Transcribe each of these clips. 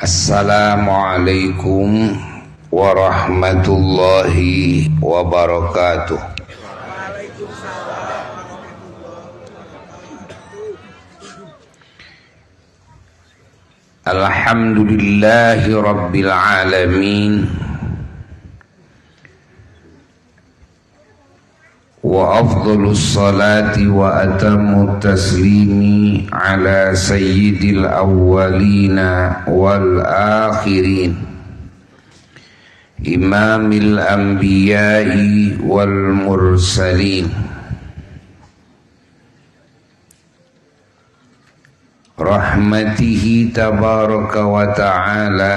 Assalamualaikum warahmatullahi wabarakatuh. Alhamdulillahi rabbil alamin. Wa afdhalus salati wa atammu taslimi ala sayyidil awwalina wal akhirin, imamil anbiya'i wal mursalin, rahmatihi tabaraka wa ta'ala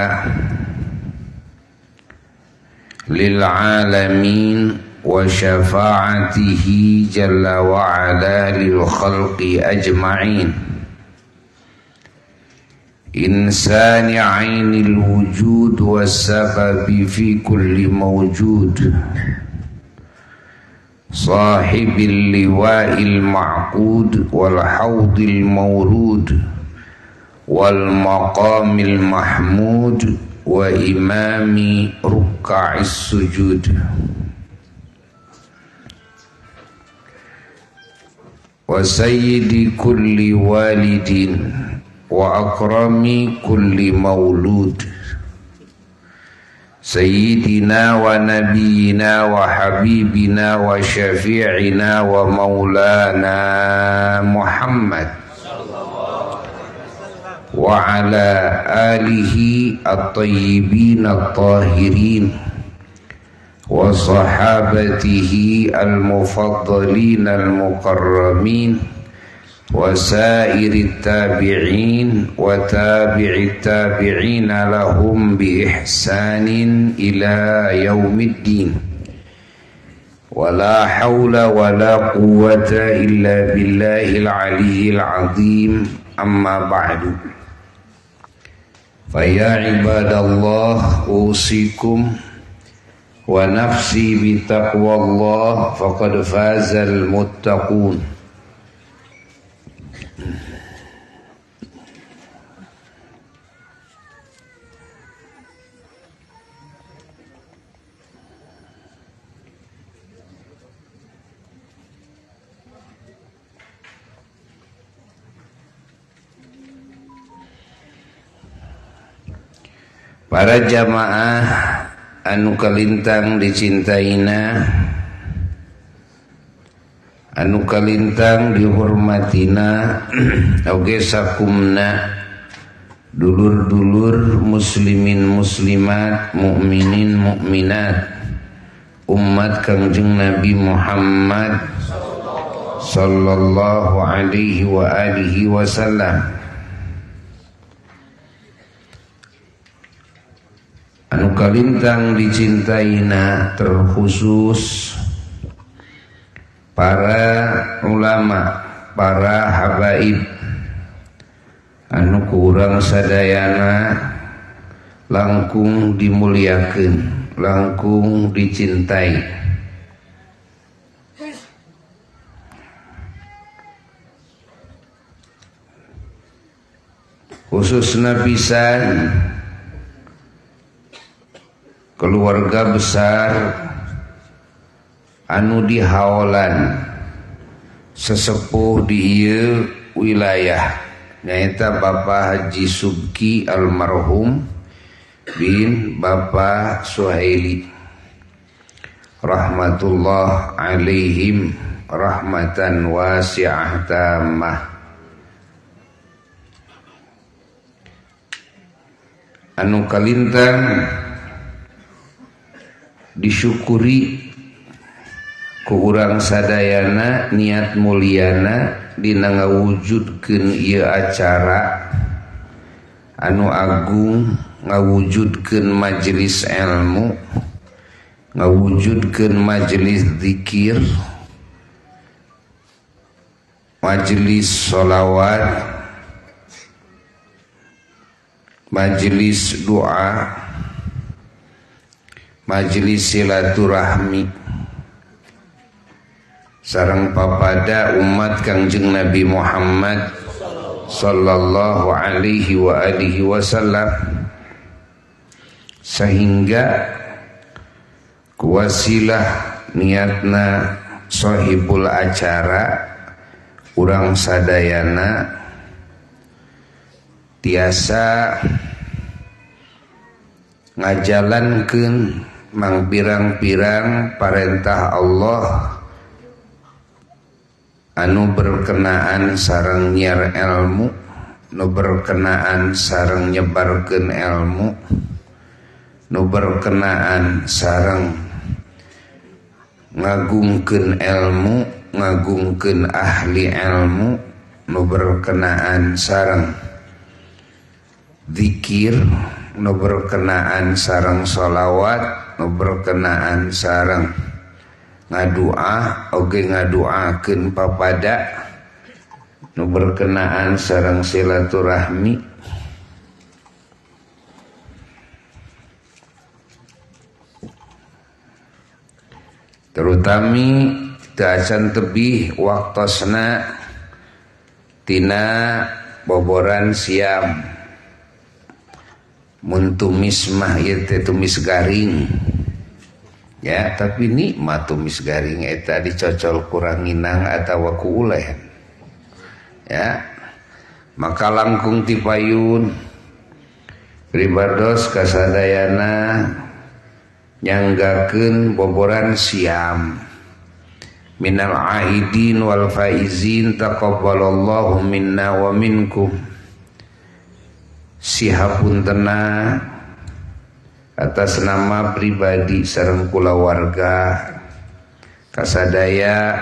lil alamin wa syafa'atihi jalla wa ala lil khalqi ajma'in, insani ainil wujud was sababi fi kulli mawjud, sahibil liwa'il ma'qud wal hawdil mawrud wal maqamil mahmud wa imami rukka'is sujud, wa sayyidi kulli walidin wa akrami kulli maulud, sayyidina wa nabiyyina wa habibina wa syafi'ina wa maulana Muhammad wa ala alihi at-tayyibin at-tahirin wa sahabatihi al-mufaddalin al-mukarramin wa sairit tabi'in wa tabi'it tabi'in lahum bi ihsanin ila yaumiddin. Wa la hawla wa la quwwata illa billahil aliyyil azim. Amma ba'du. Fa ya ibadallah, usikum wa nafsi bitaqwallah faqad fazal muttaqun. Para jamaah anu kalintang dicintaina, anu kalintang dihormatina, oge sakumna dulur-dulur muslimin muslimat, mukminin mukminat, umat Kangjeng Nabi Muhammad sallallahu alaihi wa alihi wasallam. Anu kalintang dicintaina terkhusus para ulama, para habaib anu kurang sadayana langkung dimuliakeun, langkung dicintai. Khususna pisan keluarga besar anu dihaolan sesepuh di ieu wilayah nyaeta Bapak Haji Subki almarhum bin Bapak Suhaili rahmatullah alaihim rahmatan wasi'ah tammah. Anu kalintang disyukuri ku urang sadayana niat mulyana dina ngawujudkeun ieu acara anu agung, ngawujudkeun majelis ilmu, ngawujudkeun majelis zikir, majelis sholawat, majelis doa, majelis silaturahmi sareng papada umat Kangjeng Nabi Muhammad sallallahu alaihi wa alihi wasallam. Sehingga kuwasilah niatna sohibul acara urang sadayana tiasa ngajalankeun mangpirang-pirang parentah Allah anu berkenaan sareng nyiar ilmu, nu berkenaan sareng nyebarkeun ilmu, nu berkenaan sareng ngagungkeun ilmu, ngagungkeun ahli ilmu, nu berkenaan sareng zikir, nu berkenaan sareng sholawat, nu berkenaan sareng ngadua oge ngaduakeun papada, nu berkenaan sareng silaturahmi. Terutami teu acan tebih waktosna tina boboran siam. Mun tumis mah ieu teh tumis garing. Ya, tapi nikmat tumis garing eta dicocol ku ranginang atawa ku ulen. Ya. Maka langkung ti payun pribados kasadayana nyanggakeun boboran siam. Minal aidin wal faizin taqabbalallahu minna wa minkum. Sihapuntena atas nama pribadi sareng kulawarga kasadaya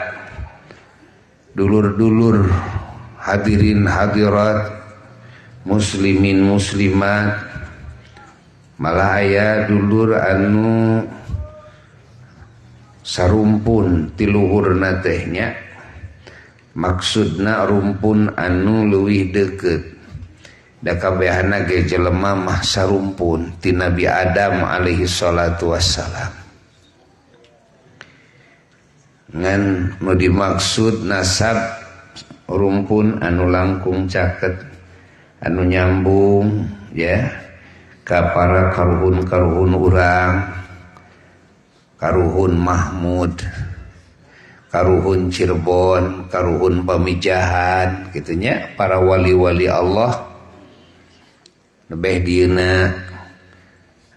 dulur-dulur hadirin hadirat muslimin muslimat, malah aya dulur anu sarumpun tiluhurna teh nya, maksudna rumpun anu leuwih deukeut. Da kabehana ge jelema mah sarumpun ti Nabi Adam alaihi salatu wassalam. Ngan nu dimaksud nasab rumpun anu langkung caket, anu nyambung ya ka para karuhun-karuhun urang, karuhun Mahmud, karuhun Cirebon, karuhun Pamijahan kitunya, para wali-wali Allah lebih dieuna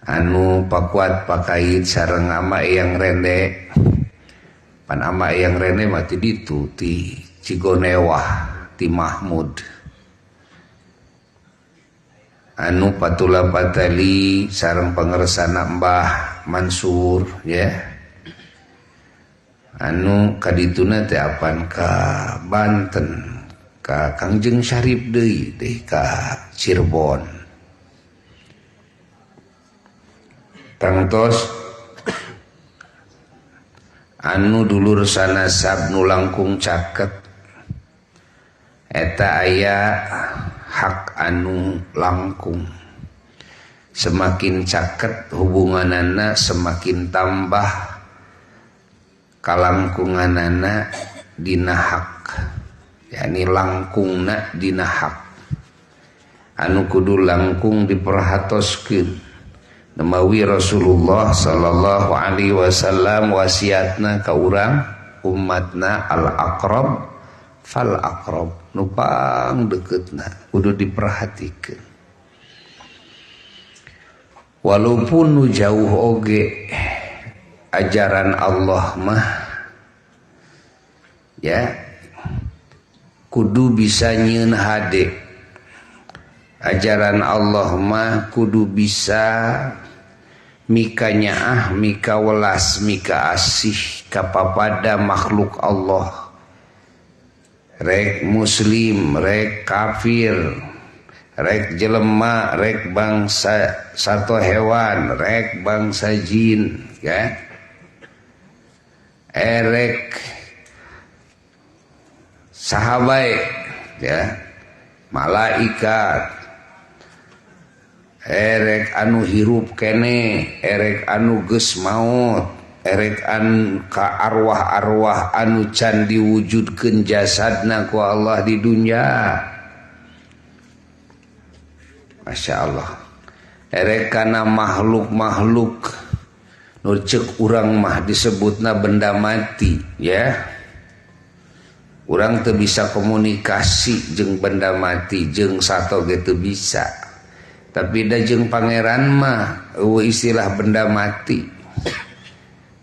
anu pakuat pakait sareng ama yang rende. Pan ama yang rende mah ti ditu ti Cigonewah ti Mahmud anu patula patali sareng pangersana Mbah Mansur ya, anu kadituna teh apan ka Banten ka Kangjeng Syarif deui deui ka Cirebon. Tangtos anu dulur sanasab nu langkung caket eta aya hak anu langkung. Semakin caket hubunganana semakin tambah kalangkunganana dina hak, yakni langkungna dina hak anu kudu langkung diperhatoskeun. Nemawi Rasulullah sallallahu alaihi wasallam wasiatna ka urang umatna al aqrab fal aqrab, nu pang deuketna kudu diperhatikeun. Walaupun nu jauh oge ajaran Allah mah ya kudu bisa nyieun hade. Ajaran Allah mah kudu bisa mika nyaah, mika welas, mika asih kapapada makhluk Allah. Rek muslim, rek kafir, rek jelema, rek bangsa satu hewan, rek bangsa jin, ya. Erek sahabai, ya, malaikat, erek anu hirup kene, erek anu geus maot, erek an ka arwah-arwah anu can diwujudkeun jasadna ku Allah di dunya. Masya Allah. Erek kana makhluk-makhluk nu ceuk urang mah disebutna benda mati ya. Urang teu bisa komunikasi jeung benda mati, jeung sato ge teu bisa. Tapi da jeung pangeran mah eueuh istilah benda mati.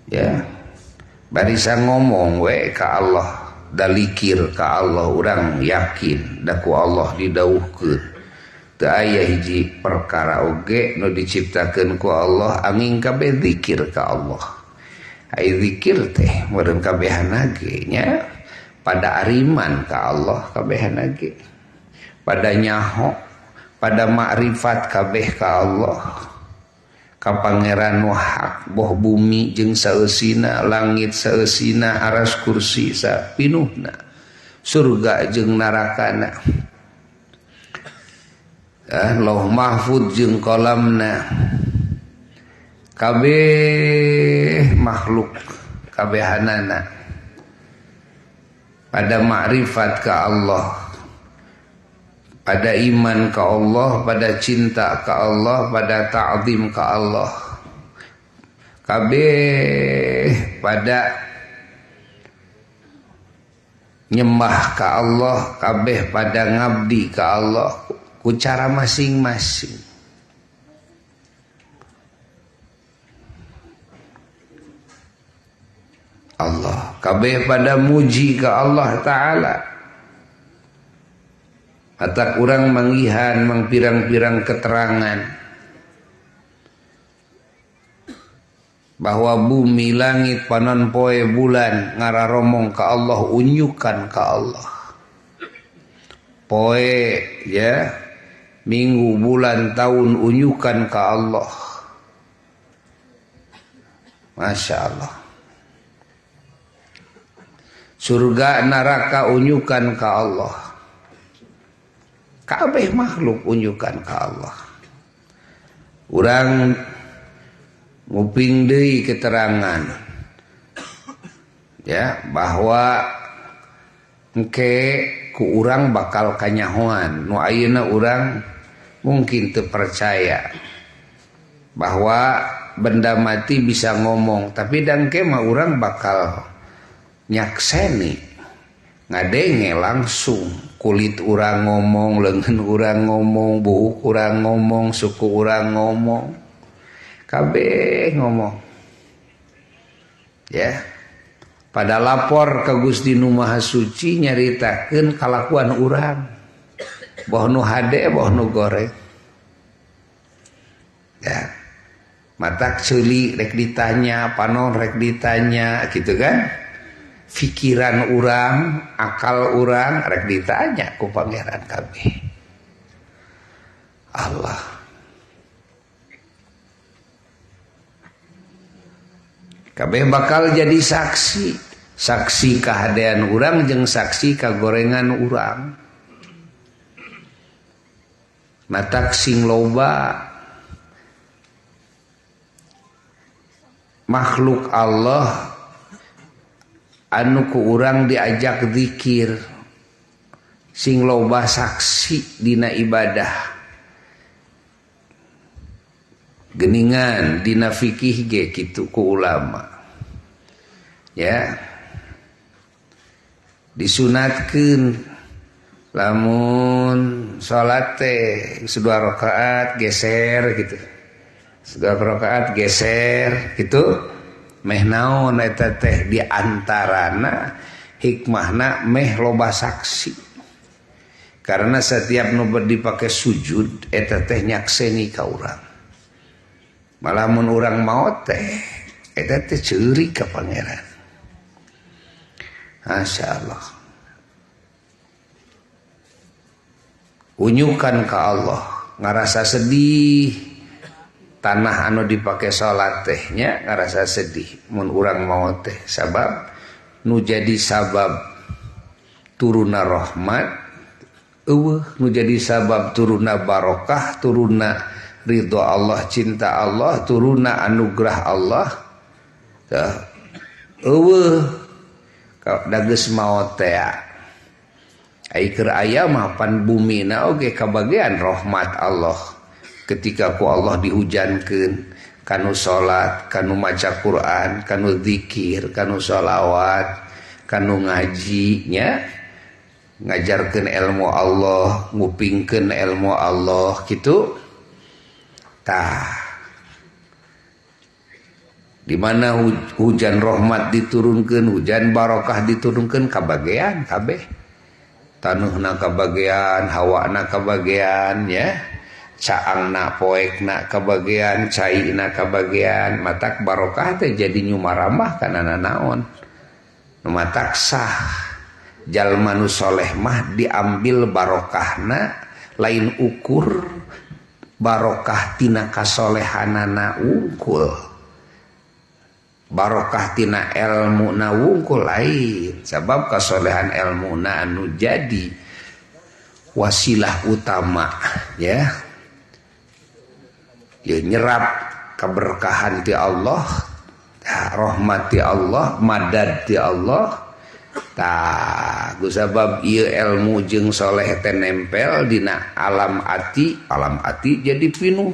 Ya. Barisa ngomong we ka Allah, dalikir ka Allah, urang yakin da ku Allah didawuhkeun. Teu aya hiji perkara oge nu diciptakeun ku Allah angin kabeh zikir ka Allah. Ai zikir teh meureun kabehana ge nya pada ariman ka Allah kabehana ge. Pada nyaho, pada makrifat kabeh ka Allah. Ka pangeran nu hak boh bumi jeung saeusina, langit saeusina, aras kursi sapinuhna, surga jeung narakana. Lauh mahfud jeung kolamna, kabeh makhluk kabehanana pada makrifat ka Allah, pada iman ka Allah, pada cinta ka Allah, pada ta'zim ka Allah, kabeh pada nyembah ka Allah, kabeh pada ngabdi ka Allah ku cara masing-masing. Allah kabeh pada muji ka Allah Ta'ala. Atak urang manggihan mangpirang-pirang keterangan bahwa bumi, langit, panon poe, bulan ngararomong ka Allah, unyukan ka Allah. Poe ya, minggu, bulan, tahun unyukan ka Allah. Masya Allah. Surga neraka unyukan ka Allah. Kabeh makhluk unyukan ka Allah. Urang nguping deui keterangan ya bahwa engke ku urang bakal kanyahoan. Nu ayeuna urang mungkin teu percaya bahwa benda mati bisa ngomong, tapi dangke mah urang bakal nyakseni, ngadenge langsung. Kulit urang ngomong, leungeun urang ngomong, buuk urang ngomong, suku urang ngomong, kabeh ngomong. Ya. Pada lapor ke Gusti Nu Maha Suci nyaritakeun kalakuan urang. Boh nu hade, boh nu goreng. Ya. Matak ceuli rek ditanya, panon rek ditanya gitu kan. Pikiran urang, akal urang rek ditanya ku pangeran kabeh. Allah. Kabeh bakal jadi saksi, saksi kahadean urang jeung saksi kagorengan urang. Matak sing loba makhluk Allah anu ku urang diajak zikir, sing loba saksi dina ibadah. Geningan dina fikih ge kitu ku ulama. Ya. Disunatkeun lamun salat teh dua rakaat geser gitu. Dua rakaat geser gitu. Meh naon eta teh di antarana hikmahna meh loba saksi. Karena setiap nu dipake sujud eta teh nyakseni ka urang. Malah mun urang maot teh eta teh ceurik ka pangeran. Masya Allah. Unyukan ka Allah, ngarasa sedih. Tanah anu dipake salat teh nya ngarasa sedih mun urang maot teh, sabab nu jadi sabab turuna rahmat eueuh, nu jadi sabab turuna barokah, turuna ridho Allah, cinta Allah, turuna anugerah Allah tah eueuh da geus maot teh. Ai keur aya mah pan bumina oge kabagean rahmat Allah, Ketika ku Allah dihujankeun kanu salat, kanu maca Quran, kanu zikir, kanu sholawat, kanu ngaji nya, ngajarkeun ilmu Allah, ngupingkeun ilmu Allah gitu. Tah, di mana hujan rahmat diturunkeun, hujan barokah diturunkeun kabagean kabeh. Tanuhna kabagean, hawana kabagean ya. Caangna poekna kabagean, caina kabagean, matak barokah teh jadi nyumarambah kana nanaon. Nu matak sah jalma nu soleh mah diambil barokahna lain ukur barokah tina kasolehanana wungkul. Barokah tina ilmu na wungkul lain, sebab kasolehan ilmu na anu jadi wasilah utama ya. Ya nyerap keberkahan ti Allah, rahmat ti Allah, madad ti Allah. Tah, kusabab ieu ilmu jeung soleh teh nempel dina alam ati jadi pinuh.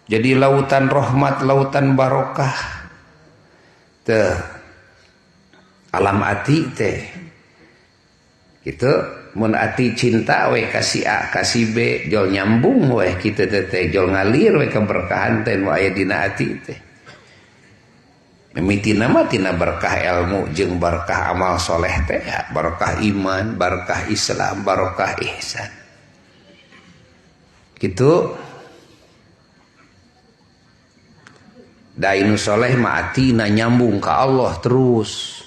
Jadi lautan rahmat, lautan barokah. Teh alam ati teh gitu, mun ati cinta we ka si A ka si B jol nyambung we kitu teh teh jol ngalir we keberkahan teh nu aya dina ati teh. Mimitina mah tina berkah ilmu jeung berkah amal soleh teh, barokah iman, barokah Islam, barokah ihsan. Gitu. Dainu soleh mah atina nyambung ka Allah terus.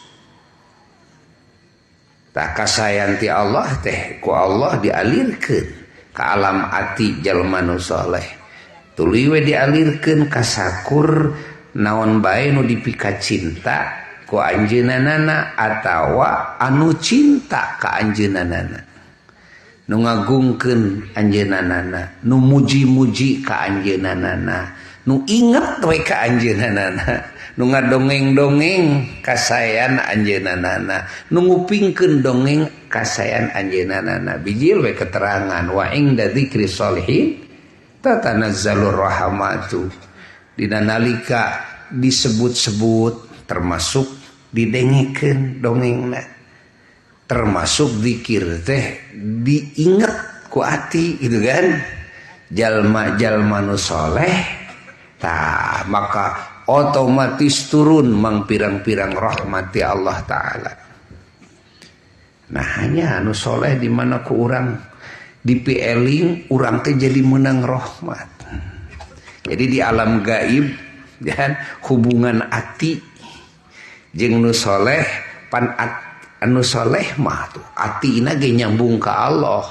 Tak kasayan ti Allah teh ku Allah dialirkeun ka alam ati jalma nu soleh. Tuluy we dialirkeun ka sakur naon bae nu dipika cinta ku anjeunna atawa anu cinta ka anjeunna. Nu ngagungkeun anjeunna, nu muji-muji ka anjeunna, nu inget we ka anjeunna, nu ngadongeng-dongeng kasayan anjeunna, nu ngupingkeun dongeng kasayan anjeunna. Bijil we keterangan wa inda dzikri sholihin tatanazzalur rahmatu. Dina nalika disebut-sebut termasuk didengekeun dongengna, termasuk zikir teh diinget ku ati gitu kan. Jalma-jalma nu soleh tah maka otomatis turun mang pirang-pirang rahmati Allah Ta'ala. Nah hanya anu soleh di mana ku urang dipieling urang teh jadi menang rahmat. Jadi di alam gaib dan hubungan ati jeung nu soleh pan anu soleh mah tuh atina ge nyambung ka Allah.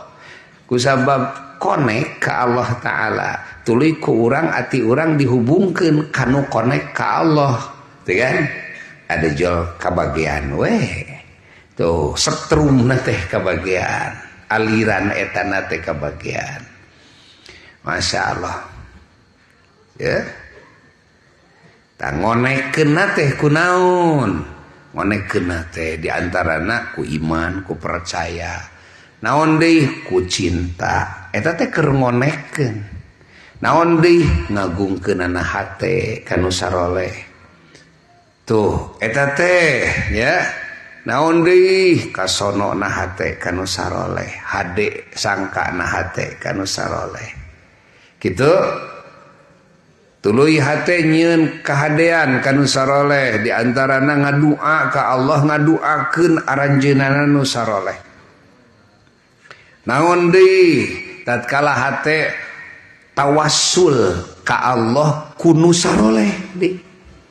Kusabab konek ka Allah Ta'ala. Tuluy ku urang ati urang dihubungkeun kanu konek ka Allah, teu kan? Ada jol kabagean we. Tuh setrumna teh kabagean, aliran etana teh kabagean. Masya Allah. Ya. Tah ngonekeunna teh kunaon? Ngonekeunna teh di antarana ku iman, ku percaya. Naon deui ku cinta. Eta teh keur ngonekeun. Naon deui ngagungkeunana hate kanu saroleh. Tuh eta teh ya. Naon deui kasonona hate kanu saroleh, hade sangkana hate kanu saroleh. Kitu. Tuluy hate nyieun kahadean kanu saroleh, di antarana ngadua ka Allah, ngaduakeun aranjeunana nu saroleh. Naon deui tatkala hate tawassul ka Allah kunu saroleh deui.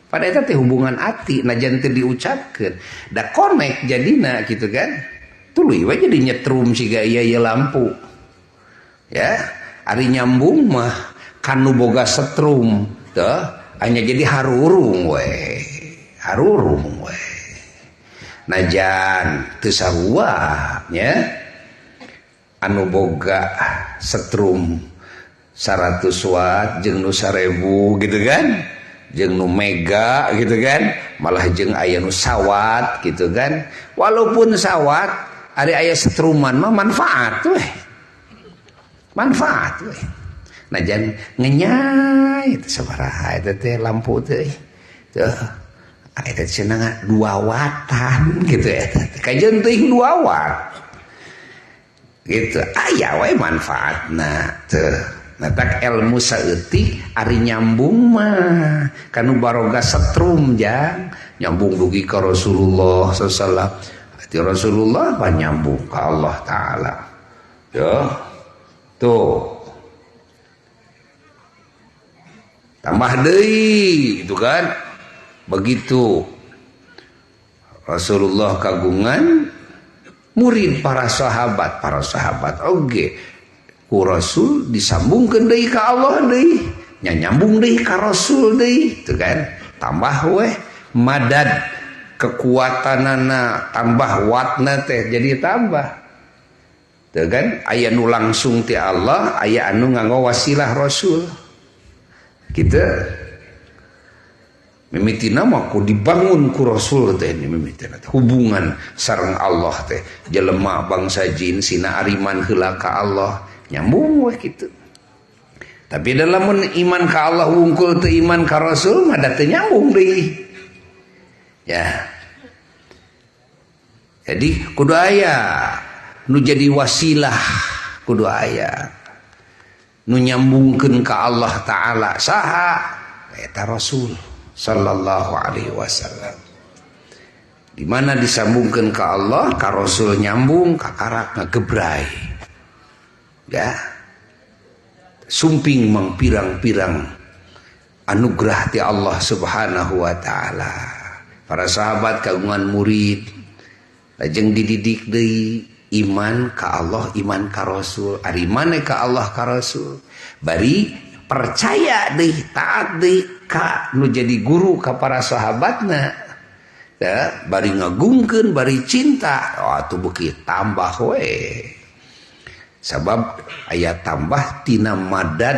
Pada eta teh hubungan ati najan teu diucapkeun da konek jadina kitu kan. Tuluy we jadi nyetrum siga ieu lampu. Ya, ari nyambung mah kanu boga setrum teh hanya jadi harurung we. Harurung we. Najan teu sarua nya. Anu boga setrum 100 watt jeung nu 1000 gitu kan, jeung nu mega gitu kan, malah jeung aya nu sawat gitu kan. Walaupun sawat ari aya setruman mah manfaat weh, manfaat weh. Najan ngenyai teh sabaraha eta teh lampu teh. Tuh. Eta cenah 2 watan gitu eta. Kajeun teuing 2 watt. Gitu. Aya we manfaatna teu. Natak ilmu saeutik ari nyambung mah kanu baroga setrum jang nyambung dugi ka Rasulullah sallallahu alaihi wasallam. Ti Rasulullah pa nyambung ka Allah taala. Tuh. Tuh. Tambah deui itu kan. Begitu Rasulullah kagungan murid para sahabat oge ku Rasul disambungkeun deui ka Allah deui, nya nyambung deui ka Rasul deui, tuh kan. Tambah weh madad kekuatanana, tambah watna teh jadi tambah. Tuh kan, aya nu langsung ti Allah, aya anu nganggo wasilah Rasul. Gitu. Mimitina mah ku dibangun ku Rasul teh mimitina hubungan sareng Allah teh jelema bangsa jin sina ariman heula ka Allah nyambung weh kitu. Tapi dalam iman ka Allah wungkul teu iman ka Rasul mah da teu nyambung deui. Ya. Jadi kudu aya nu jadi wasilah, kudu aya nu nyambungkeun ka Allah taala saha eta Rasul sallallahu alaihi wasallam. Di mana disambungkeun ka Allah, ka Rasul nyambung, ka karak ngagebrai. Ya. Sumping mangpirang-pirang anugerah ti Allah Subhanahu wa taala. Para sahabat kagungan murid lajeng dididik deui iman ka Allah, iman ka Rasul. Ari mane ka Allah ka Rasul. Bari percaya deui, taat deui ka nu jadi guru ka para sahabatna. Ya, bari ngagungkeun, bari cinta. Oh, atuh beuki tambah we. Sabab aya tambah tina madad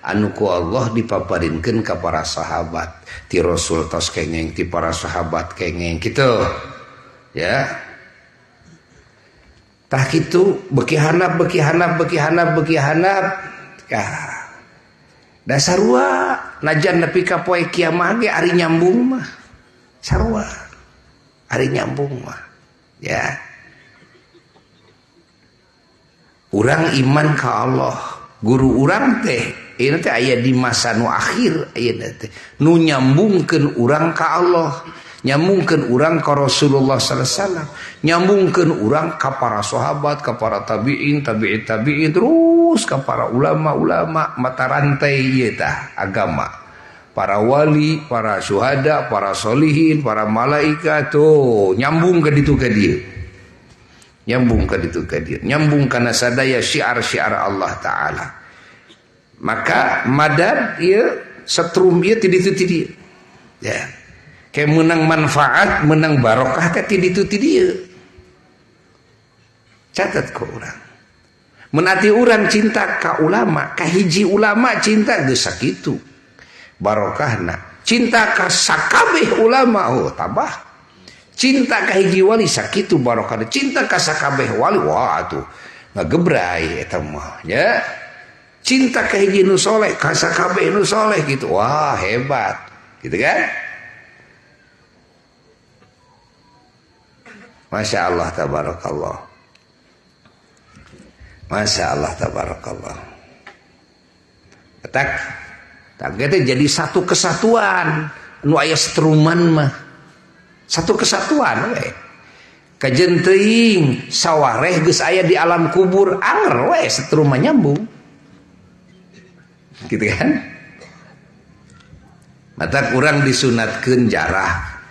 anu ku Allah dipaparinkeun ka para sahabat. Ti Rasul tos kengeng, ti para sahabat kengeng kitu. Ya. Tah kitu beuki handap, beuki handap, beuki handap, beuki handap. Kah. Dasarua najan nepi ka poe kiamah ge ari nyambung mah. Sarua. Ari nyambung mah. Ya. Urang iman ka Allah, guru urang teh ieu teh aya di masa nu akhir ayeuna teh nu nyambungkeun urang ka Allah, nyambungkeun urang ka Rasulullah sallallahu alaihi wasallam, nyambungkeun urang ka para sahabat, ka para tabiin, tabi'it tabi'in, terus ka para ulama-ulama mata rantai ieu tah agama. Para wali, para syuhada, para solihin, para malaikat tuh nyambung ka ditu ka dieu. Nyambung ka ditu ka dieu, nyambung kana sadaya syiar-syiar Allah taala. Maka madad ieu setrum ieu ti ditu ti dieu. Ya. Kayak menang manfaat, menang barokah teh ti ditu ti dieu. Catat ku urang. Menati urang cinta ka ulama, ka hiji ulama cinta geus sakitu barokahna. Cinta ka sakabeh ulama oh tambah. Cinta ka hiji wali sakitu barokahna. Cinta ka sakabeh wali wah atuh ngagebrai eta mah ya. Cinta ka hiji nu soleh, ka sakabeh nu soleh gitu. Wah hebat. Gitu kan? Masya Allah tabarakallah. Masya Allah tabarakallah. Tak tak jadi satu kesatuan nu aya setruman mah. Satu kesatuan we. Kajeun teuing sawareh geus aya di alam kubur anger we setruman nyambung. Gitu kan? Mata kurang disunatkeun jarah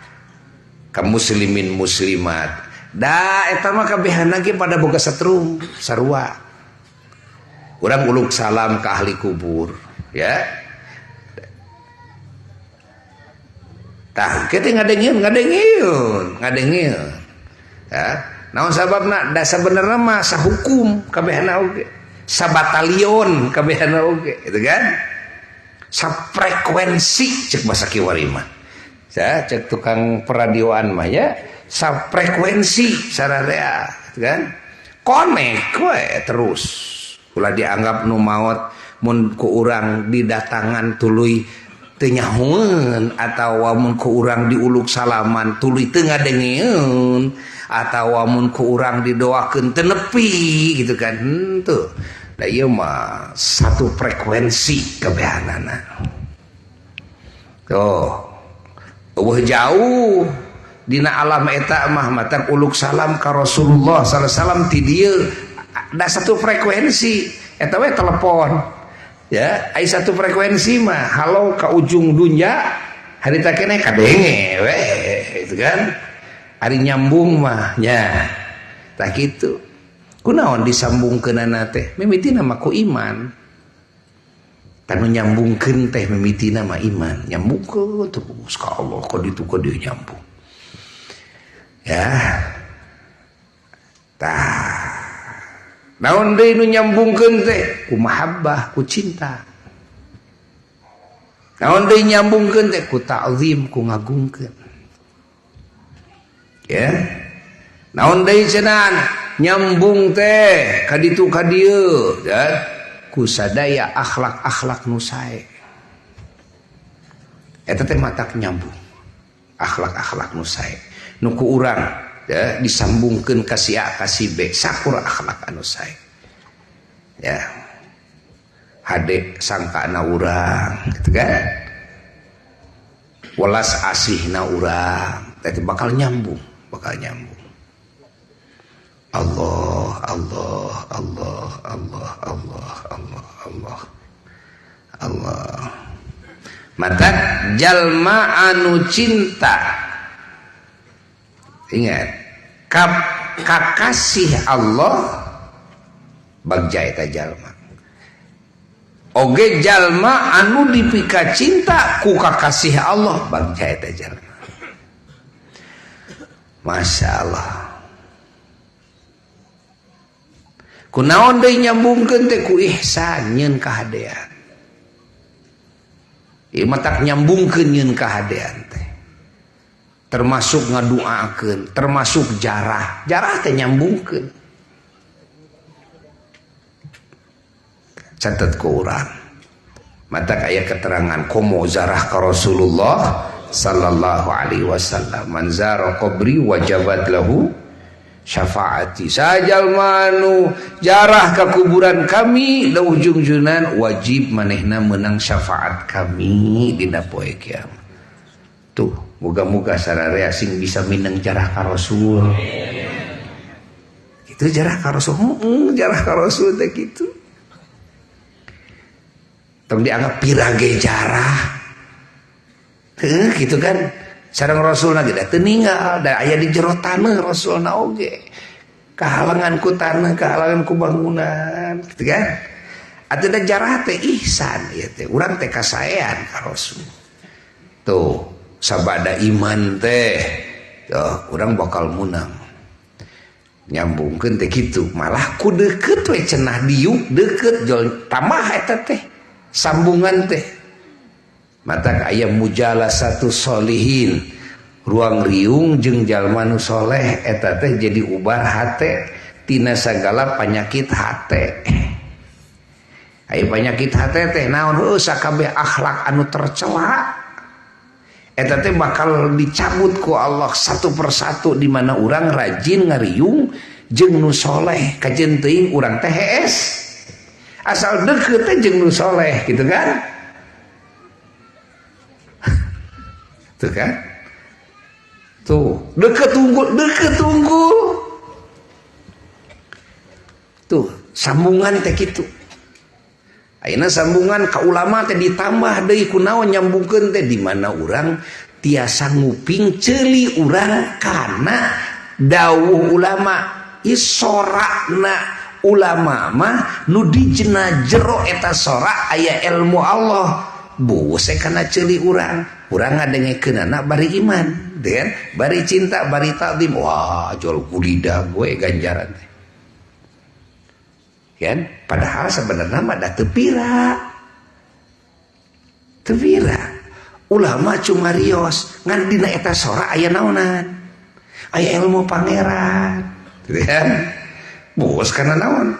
ka muslimin muslimat. Da eta mah kabehana ge pada boga setrum sarua. Urang uluk salam ka ahli kubur, ya. Tah kieu teh ngadengieun, ngadengieun, ngadengieun. Ya, naon sababna? Da sabenerna mah sahukum kabehana oge. Sabatalion kabehana oge, gitu kan? Safrekuensi cek bahasa kiwari mah. Ya, cek tukang peradioan mah ya, safrekuensi sararea, gitu kan? Konek we terus. Ulah dianggap nu maot Mun ku urang didatangan tuluy teu nyahoeun atawa mun ku urang diuluk salaman tuluy teu ngadengeun atawa mun ku urang didoakeun teu nepi gitu kan. Henteu. Da ieu mah satu frekuensi kabehanana. Tuh. Eueuh jauh dina alam eta mah matak uluk salam ka Rasulullah sallallahu alaihi wasallam ti dieu da satu frekuensi eta we telepon. Ya, ai satu frekuensi mah halo ka ujung dunya harita keneh kadenge we gitu kan. Ari nyambung mah nya. Tah kitu. Kunaon disambungkeunana teh? Mimitina mah ku iman. Tanu nyambungkeun teh mimitina mah iman. Nyambungkeun terus ka Allah ka ditu ka dieu nyambung. Ya. Tah. Naon deui nu nyambungkeun teh? Ku mahabbah, ku cinta. Naon deui nyambungkeun teh? Ku ta'zim, ku ngagungkeun. Ya. Naon deui cenah nyambung teh ka ditu ka dieu, ya. Ku sadaya akhlak-akhlak nu sae. Eta teh matak nyambung. Akhlak-akhlak nu sae. Nu ku urang ya disambungkeun ka si A ka si B sakur akhlak anu sae. Ya. Hade sangkana urang gitu kan. Welas asihna urang teh bakal nyambung, bakal nyambung. Allah, Allah, Allah, Allah, Allah, Allah, Allah, Allah. Mata jalma anu cinta. Ingat, kakasih Allah bagja eta jalma. Oge jalma anu dipika cinta ku kakasih Allah bagja eta jalma. Masya Allah. Kunaon deui nyambungkeun teh ku ihsan nyeun kahadean. Ieu matak nyambungkeun nyeun kahadean teh. Termasuk ngaduakeun, termasuk jarah. Jarah teh nyambungkeun. Catet ku urang. Matak aya keterangan komo jarah ka Rasulullah sallallahu alaihi wasallam. Man zara qabri wajabat lahu syafaati. Sajalma anu jarah ka kuburan kami da ujung-ujungan wajib manehna menang syafaat kami dina poe kiamat. Tuh, moga-moga sararea sing bisa mineng jarah ka Rasul. Itu jarah ka Rasul, heeh, jarah ka Rasul teh kitu. Tong dianggap pirage jarah. Heuh kitu kan. Sareng Rasulna ge da teu ninggal, da aya di jero taneuh Rasulna oge. Kahalangan ku taneuh, kahalangan ku bangunan, kitu kan. Atuh da jarah teh ihsan ieu teh, urang teh kasaean ka Rasul. Tuh, sabada iman teh, tuh urang bakal munang. Nyambungkeun teh kitu, malah ku deukeut we cenah diuk deukeut jol tambah eta teh sambungan teh. Mata aya mujalasatu solihin ruang riung jeung jalma nu soleh eta teh jadi ubar hate tina sagala panyakit hate. Aya panyakit hate teh naon heuh sakabeh akhlak anu tercela eta teh bakal dicabut ku Allah satu persatu di mana urang rajin ngariung jeung nu soleh kajen teuing urang teh hees asal deukeut teh jeung nu soleh gitu kan. Tuh kan? Tuh, deket unggul, deket unggul. Tuh, sambungan teh kitu. Ayeuna sambungan ka ulama teh ditambah deui kunaon nyambungkeun teh di mana urang tiasa nguping ceuli urang kana dawuh ulama. Ieu sorakna ulama mah nu dijena jero eta sorak aya ilmu Allah. Bose kana ceuli urang. Urang ngadengekeunana bari iman, den, bari cinta, bari takdim. Wah, jol kulida gue ganjaran teh. Kan? Padahal sebenarnya mah da teu pira. Teu pira. Ulama cuma rios, ngan dina eta sora aya naonan. Aya ilmu pangeran, gitu kan? Bos kana naon?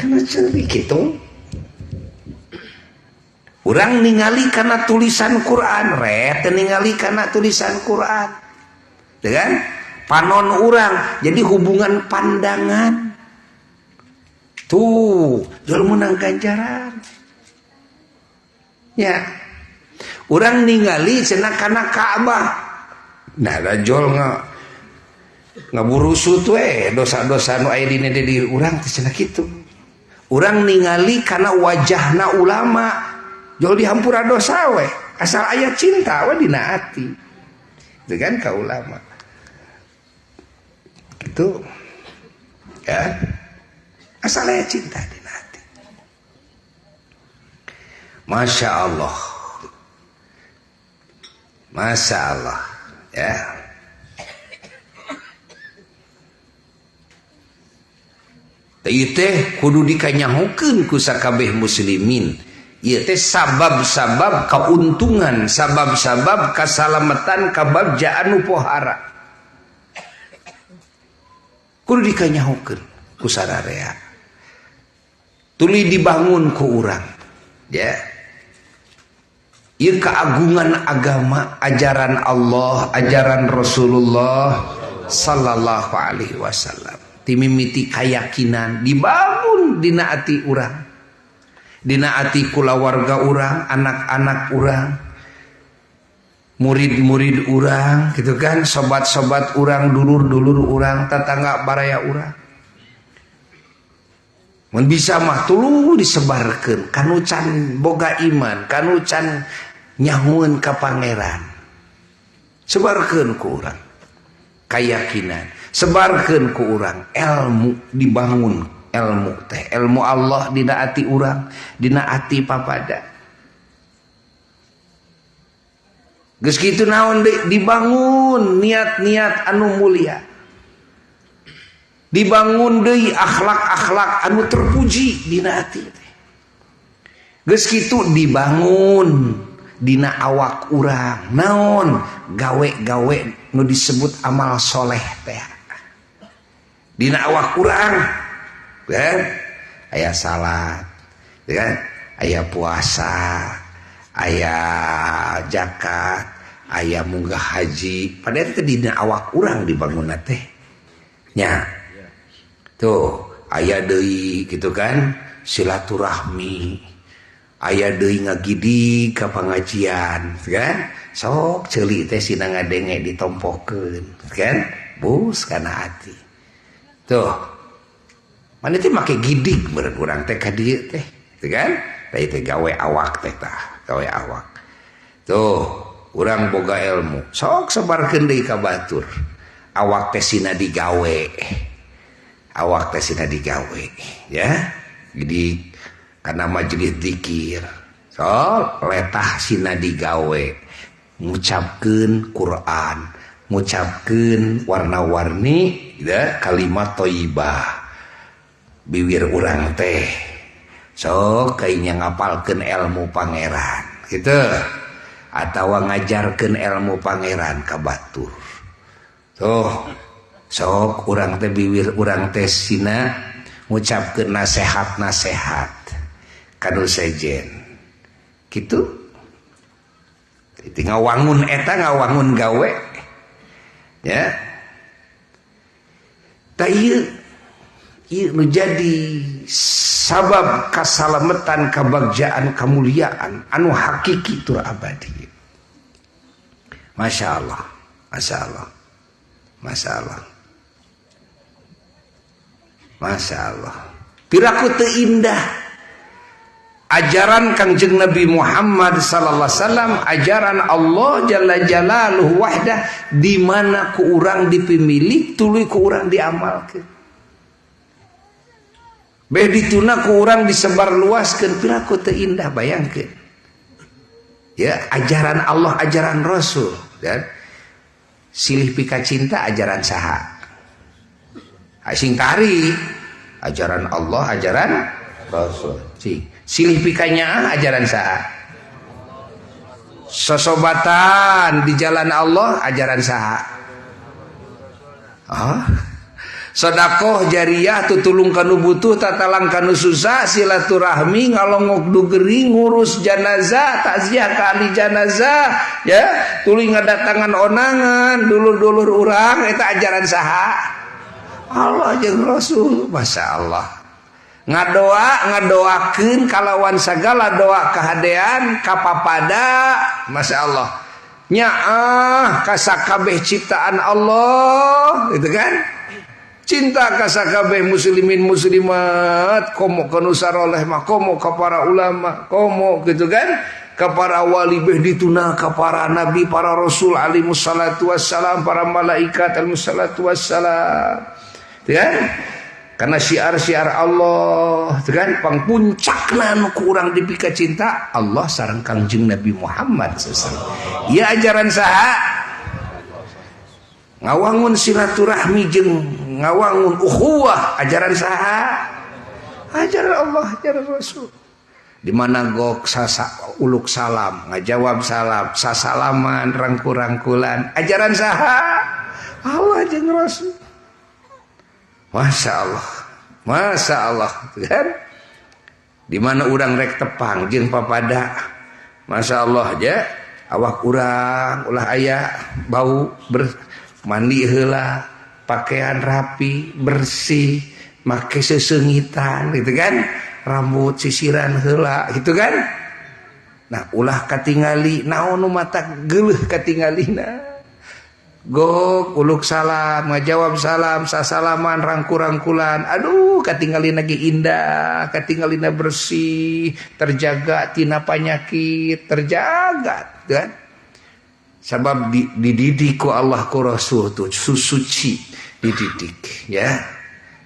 Kana ceuli kitu. Urang ningali kana tulisan Quran, ret ningali kana tulisan Quran. Dengan panon urang, jadi hubungan pandangan. Tuh, jual menang ganjaran. Ya. Urang ningali cenah kana Ka'bah. Nah, da jol ngaburusut we dosa-dosa nu aya dina diri urang teh cenah kitu. Urang ningali kana wajahna ulama, jol dihampura dosa we, asal aya cinta we dina ati. Itu kan ka ulama. Gitu. Ya. Asal aya cinta dina ati. Masya Allah. Masya Allah. Ya. Ieu teh kudu dikanyahokeun ku sakabeh muslimin. Ieu teh sabab-sabab kauntungan, sabab-sabab kasalamatan, kabagjaan nu pohara. Kudu dikanyahokeun ku sararea. Tuluy dibangun ku urang. Ya. Ieu keagungan agama, ajaran Allah, ajaran Rasulullah sallallahu alaihi wasallam. Timimiti kayakinan dibangun dina ati urang, dina ati kulawarga urang, anak-anak urang, murid-murid urang, gitu kan, sobat-sobat urang, dulur-dulur urang, tetangga baraya urang. Mun bisa mah tuluy disebarkeun kanu can boga iman, kanu can nyahueun ka pangeran. Sebarkeun ku urang kayakinan, sebarkeun ku urang ilmu, dibangun ilmu teh, ilmu Allah dina ati urang, dina ati papada. Geus kitu naon deui, dibangun niat-niat anu mulia, dibangun deui akhlak-akhlak anu terpuji dina ati teh. Geus kitu dibangun dina awak urang naon, gawe-gawe nu disebut amal soleh teh dina awak urang kan, aya salat kan, aya puasa, aya zakat, aya munggah haji, padahal teh dina awak urang dibangunna teh nya. Tuh aya deui gitu kan silaturahmi, aya deui ngagidig ka pangajian kan, sok ceuli teh sina ngadenge ditompokeun kan, bus kana ati. Tuh mana teh make gidig meureun urang teh ka dieu teh, gitu kan? Tah teh gawe awak teh tah, gawe awak. Tuh urang boga ilmu, sok sebarkeun deui ka batur. Awak teh sina digawe. Awak teh sina digawe, ya. Jadi karena majelis zikir, sok letah sina digawe, ngucapkeun Quran, ngucapkeun warna-warni ya, kalimat thayyibah. Bibir urang teh sok kayaknya ngapalkeun ilmu pangeran gitu, atawa ngajarkeun ilmu pangeran ka batur. Tuh sok urang teh bibir urang teh sina ngucapkeun nasehat-nasehat kanu sejen gitu. Ngawangun eta ngawangun gawe ya. Tah ieu nu jadi sabab kasalametan, kabagjaan, kamuliaan anu hakiki tur abadi. Masya Allah, Masya Allah, Masya Allah, Masya Allah. Piraku teu indah ajaran Kangjeng Nabi Muhammad sallallahu alaihi wasallam, ajaran Allah jalla jalaluhu wahdah, di mana ku urang dipimilik tuluy ku urang diamalkeun. Beh dituna ku urang disebarluaskeun, piraku teu indah, bayangkeun. Ya, ajaran Allah, ajaran Rasul, dan silih pika cinta ajaran saha? Sing tari ajaran Allah, ajaran Rasul. Sing silih pikanya ajaran saha? Sosobatan di jalan Allah ajaran saha? Oh. Sodakoh jariah, tutulung kanu butuh, tatalang kanu susah, silaturahmi, ngalongok nu gering, ngurus janazah, takziah ka ahli janazah, ya, tuluy ngadatangan onangan dulur-dulur urang, eta ajaran saha? Allah jeung Rasul. Masya Allah. Ngadoa, ngadoakeun kalawan sagala doa kahadean kapapada, Masya Allah, nyaah ka sakabeh ciptaan Allah, gitu kan? Cinta ka sakabeh muslimin muslimat, komo ka nu saroleh mah, komo ka para ulama, komo, gitu kan, ka para wali, beh dituna ka para nabi, para rasul alaihi salatu wassalam, para malaikat alaihi salatu wassalam, gitu kan? Karena syiar-syiar Allah, gitu kan, pang puncakna nu ku urang dipika cinta Allah sareng Kangjeng Nabi Muhammad SAW. Ya, ajaran saha? Ngawangun silaturahmi jeung ngawangun ukhuwah, ajaran saha? Ajaran Allah, ajaran Rasul. Di mana gok sasa uluk salam, ngajawab salam, sasalaman, rangkul-rangkulan, ajaran saha? Allah jeung Rasul. Masya Allah, Masya Allah, kan? Di mana urang rek tepang jeung papada, Masya Allah aja, awak urang ulah aya bau, ber mandi heula, pakaian rapi, bersih, make sesengitan, gitu kan? Rambut sisiran heula, gitu kan? Nah, ulah katingali naon nu mata geuleuh katingalina. Gok uluk salam, ngajawab salam, sasalaman, rangkul-rangkulan. Aduh, katingalina ge indah, katingalina bersih, terjaga tina penyakit, terjaga, kan? Sebab dididik ku Allah, ku Rasul tuh suci dididik, ya.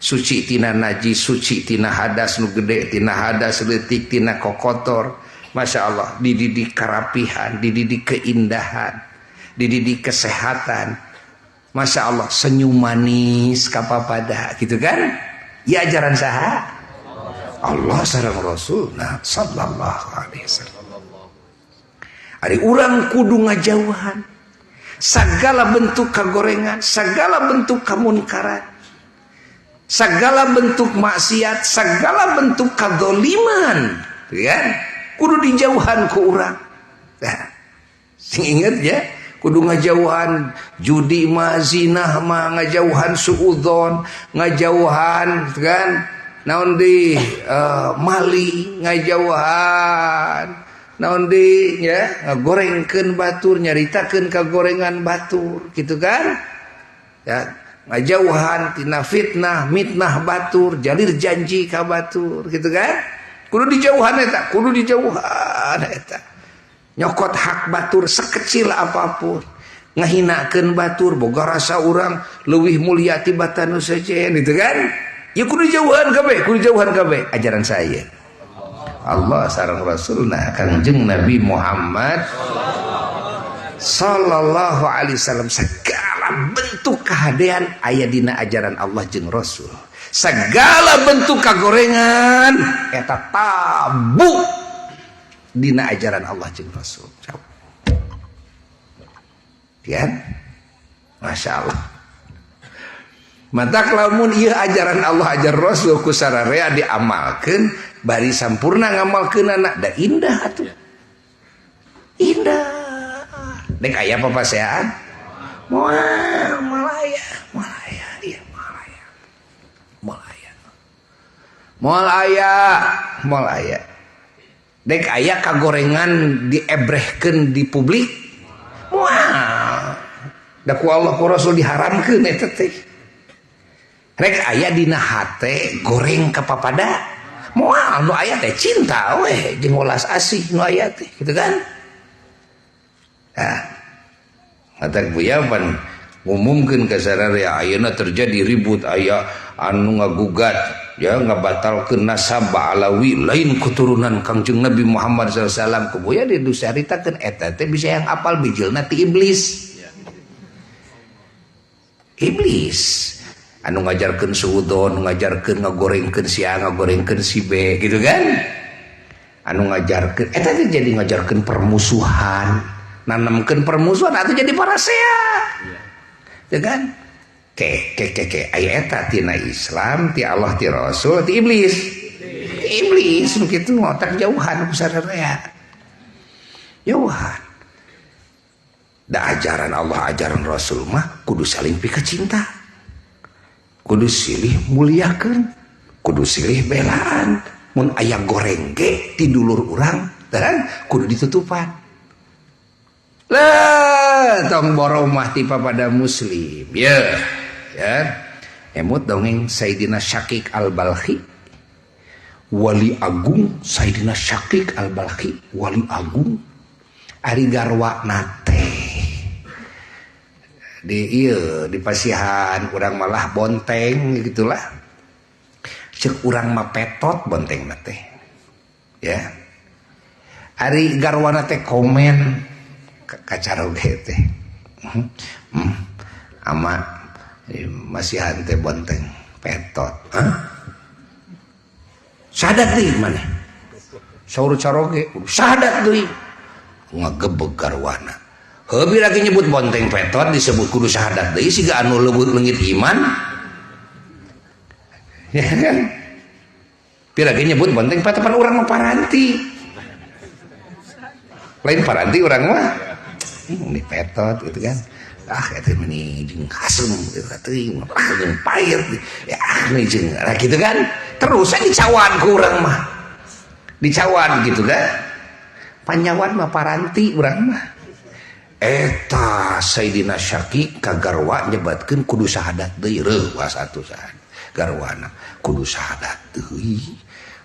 Suci tina najis, suci tina hadas nu gede, tina hadas leutik, tina kokotor. Masya Allah, dididik kerapihan, dididik keindahan, dididik kesehatan. Masya Allah, senyum manis kapapada, gitu kan? Ya, ajaran saha? Allah sareng Rasul, nah, sallallahu alaihi wasallam. Ari urang kudu ngajauhan segala bentuk kagorengan, segala bentuk kamunkaran, segala bentuk maksiat, segala bentuk kadzoliman, ya kudu dijauhan ku urang. Nah, sing inget ya, kudu ngajauhan judi mah, zinah mah, ngajauhan suudzon, ngajauhan, kan, naon di maling, ngajauhan naon di, ya, ngagorengkeun batur, nyaritakeun kagorengan batur, gitu kan, ya, ngajauhan tina fitnah mitnah batur, jalir janji ka batur, gitu kan? Kudu dijauhan eta, kudu dijauhan eta. Nyokot hak batur sekecil apapun, ngahinakeun batur, boga rasa urang leuwih mulia tibatan nu sejen, gitu kan? Ya, kudu dijauhan kabeh, kudu dijauhan kabeh. Ajaran saya? Allah sareng Rasulna Kangjeng Nabi Muhammad sallallahu alaihi wasallam. Segala bentuk kehadean aya dina ajaran Allah jeung Rasul. Segala bentuk kagorengan eta tabu dina ajaran Allah jeung Rasul. Ya, Masya Allah. Matak lamun ieu ajaran Allah, ajaran Rasul ku sararea diamalkeun, bari sampurna ngamalkeunana, da indah atuh. Indah. Dek aya papaseaan? Moal, moal aya, moal aya, iya, moal aya. Moal aya. Moal aya, moal aya. Dek aya kagorengan diebrehkeun di publik? Moal. Da ku Allah, ku Rasul diharamkeun eta teh. Rek aya dina hate goreng ka papada? Moal, nu aya teh cinta we jeung welas asih nu aya teh, gitu kan? Nah, matak Buya pan ngumumkeun ka sararea, ayeuna terjadi ribut, aya anu ngagugat, ya, ngabatalkeun nasab Alawi, lain keturunan Kangjeng Nabi Muhammad SAW. Ku Buya dicaritakeun eta teh bisa yang apal bijilna ti iblis. Iblis anu ngajarkeun suudzon, ngajarkeun ngagorengkeun si A, ngagorengkeun si B, gitu kan? Anu ngajarkeun eta teh jadi ngajarkeun permusuhan, nanamkeun permusuhan atau jadi parasea. Ya kan? Ke ke ke ke aya eta tina Islam ti Allah ti Rasul ti iblis. Ti iblis nu kitu otak jauhan ku sararea. Jauhan. Da ajaran Allah ajaran Rasul mah kudu saling pika cinta. Kudu silih muliakeun, kudu silih belaan. Mun aya goreng ge ti dulur urang, dan kudu ditutupan. Lah tong boromah tipe pada muslim. Ya, ya. Emut dongeng Sayyidina Syaqiq Al-Balkhi. Wali agung Sayyidina Syaqiq Al-Balkhi, wali agung ari garwana teh. Di ieu di pasihan urang malah bonteng gitulah. Ceuk urang mah petot bonteng teh. Ya. Ari garwana teh komen kacaroge teh. Ama masihan teh bonteng petot. Hah? Sadat deui maneh. Saur caroge sadat deui. Ngagebeg garwana. Heuh lagi nyebut bonteng petot disebut kudu syahadat deui siga anu leuwih leungit iman. Ya kan? Pira lagi nyebut bonteng petot pan urang mah paranti. Lain paranti urang mah. Ini petot gitu kan. Ah eta meni jeung hasem gitu teuing ah jeung pahit. Ya ah jeung nah, gitu kan. Terus dicawan ku urang mah. Dicawan gitu kan. Panyawan mah paranti urang mah. Eta Sayyidina Syaqiq ka garwa nyebatkeun kudu syahadat deui reuwas atuh sahadat garwana kudu syahadat deui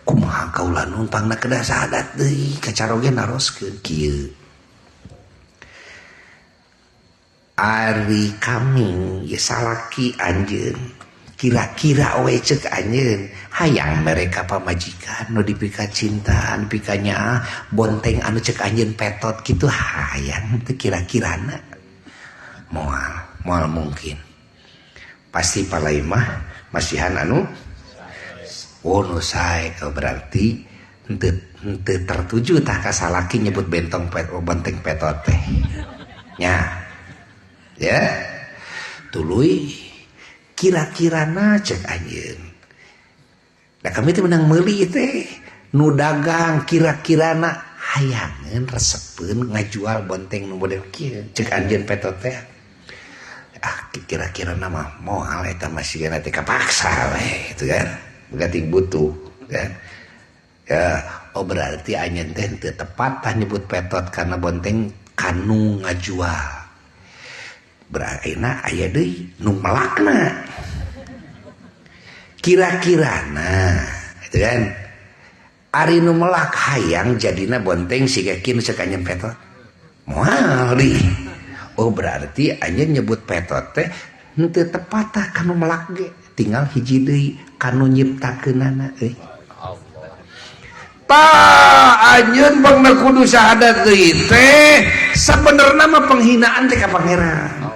kumaha kaula numpangna kedah syahadat deui kacaroge naroskeun kieu ari kami ye salaki anjeun kira-kira we ceuk anjeun hayang mereka pamajikan nu dipika cinta dipikanya bonteng anu cek anjeun petot kitu hayang teu kira-kirana moal mungkin pasti palaimah masihan anu oh nu sae berarti henteu tertuju tah ka salaki nyebut bentong pet bonteng petot teh nya ya tuluy kira-kirana cek anjeun. Da kami teh menang meuli teh nu dagang kira-kirana hayangeun resepeun ngajual bonteng nu model kieu cek anjeun petot teh. Ah kira-kirana mah moal eta mah sigana teh kapaksa we gitu kan. Berarti butuh kan. Ya, oh berarti anjeun teh teu tepat tah nyebut petot karena bonteng kanu ngajual. Berakhirna aya deui nu melakna kira-kirana gitu kan ari nu melak hayang jadina bonteng siga kieu cek anjeun petot moal deui oh berarti anjeun nyebut petot teh henteu tepat tah kanu melak ge tinggal hiji deui kanu nyiptakeunana euy tah anjeun bangna kudu syahadat deui teh sabenerna mah penghinaan teh ka pangeran.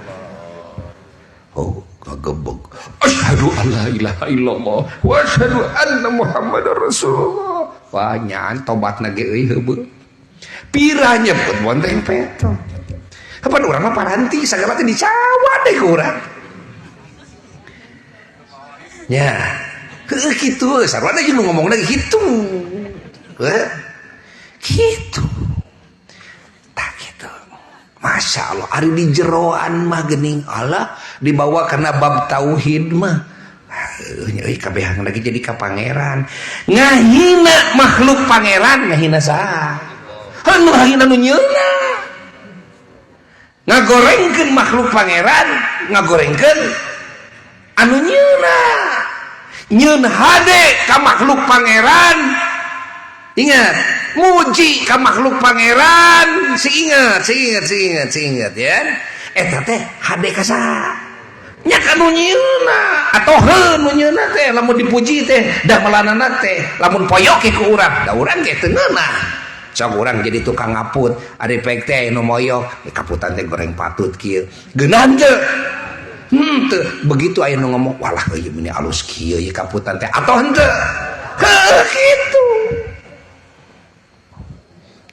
Oh, kagebeg. Asyhadu alla ilaha illallah wa asyhadu anna Muhammadar Rasulullah. Wah, nyaan tobatna ge euy heubeul. Pira nyebut bonteng petot. Kapan urang mah paranti sagala teh dicawa deh ku urang. Nya, heueuh kitu sarua jeung nu ngomongna kitu. Heuh. Kitu. Tah kitu. Masya Allah, ari di jeroan mah geuning Allah dibawa karena bab tauhid mah. Euy kabeh lagi jadi ka pangeran. Ngahina makhluk pangeran, ngahina saha? Heuh ngahina nu nyeuna. Ngagorengkeun makhluk pangeran, ngagorengkeun anu nyeuna. Nyeun hade ka makhluk pangeran. Ingat, muji ka makhluk pangeran, si ingat, si ingat, si ingat, si ingat ya. Eta teh hade ka saha? Nya ka nu nyieunna atau heuh nu nyieunna teh lamun dipuji teh da melanana teh lamun poyok ku urang, da urang ge teu ngeunah. Sok urang jadi tukang ngaput, ari pek teh nu moyok, kaputan teh goreng patut kieu. Geunah teu? Teu. Begitu aya nu ngomong, walah euy meni alus kieu ieu kaputan teh atau henteu? Heuh kitu.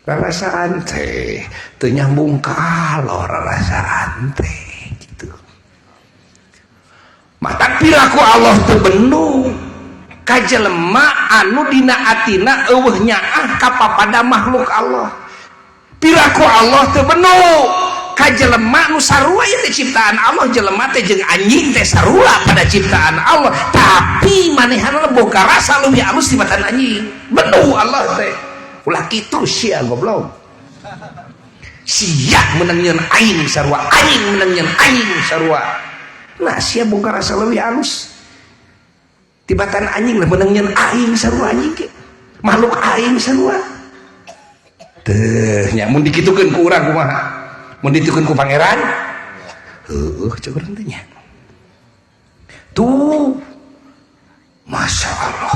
Rarasaan teh teu nyambung ka alor rarasaan teh gitu. Mata piraku Allah teu benu ka jelema anu dina atina eueuh nyaah ka papada makhluk Allah. Piraku Allah teu benu ka jelema nu sarua ieu teh ciptaan Allah, jelema teh jeung anjing teh sarua pada ciptaan Allah, tapi manehna boga rasa leuwih alus tibatan anjing. Benu Allah teh. Ulah kitu sia goblok. Sia meunang nyeun aing sarua, aing meunang nyeun aing sarua. Nah sia boga rasa leuwih alus tibatan anjing lah, meunang nyeun aing sarua anjing ge. Makhluk aing sarua. Teh nya mun dikitukeun ku urang kumaha? Mun ditukeun ku pangeran? Heueuh cek urang teh nya. Tuh Masya Allah.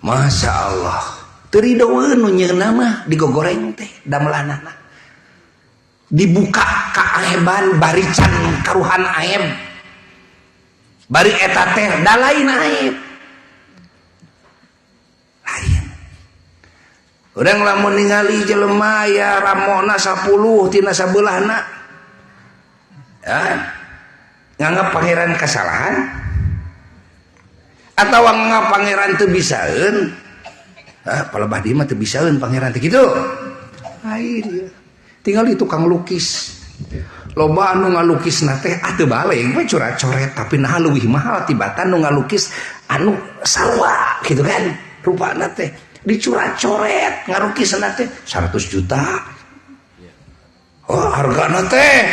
Masya Allah. Teu ridoeun nu nyeunna mah digogoreng teh damelanana. Dibuka kaaiban bari can karuhan aib. Bari eta teh da lain aib. Lain. Urang lamun ningali jelema aya ramona 10 tina sabelahna. Ya. Nganggap pangeran kesalahan atau nganggap pangeran teu bisaeun? Ah, palebah dieu mah teu bisaeun pangeran teh kitu. Lain ieu. Tinggal di tukang lukis. Loba anu ngalukisna teh ah teu baleg we coret-coret, tapi nah leuwih mahal tibatan nu ngalukis anu sarua gitu kan. Rupana teh dicurat-coret ngalukisna teh 100 juta. Oh, hargana teh.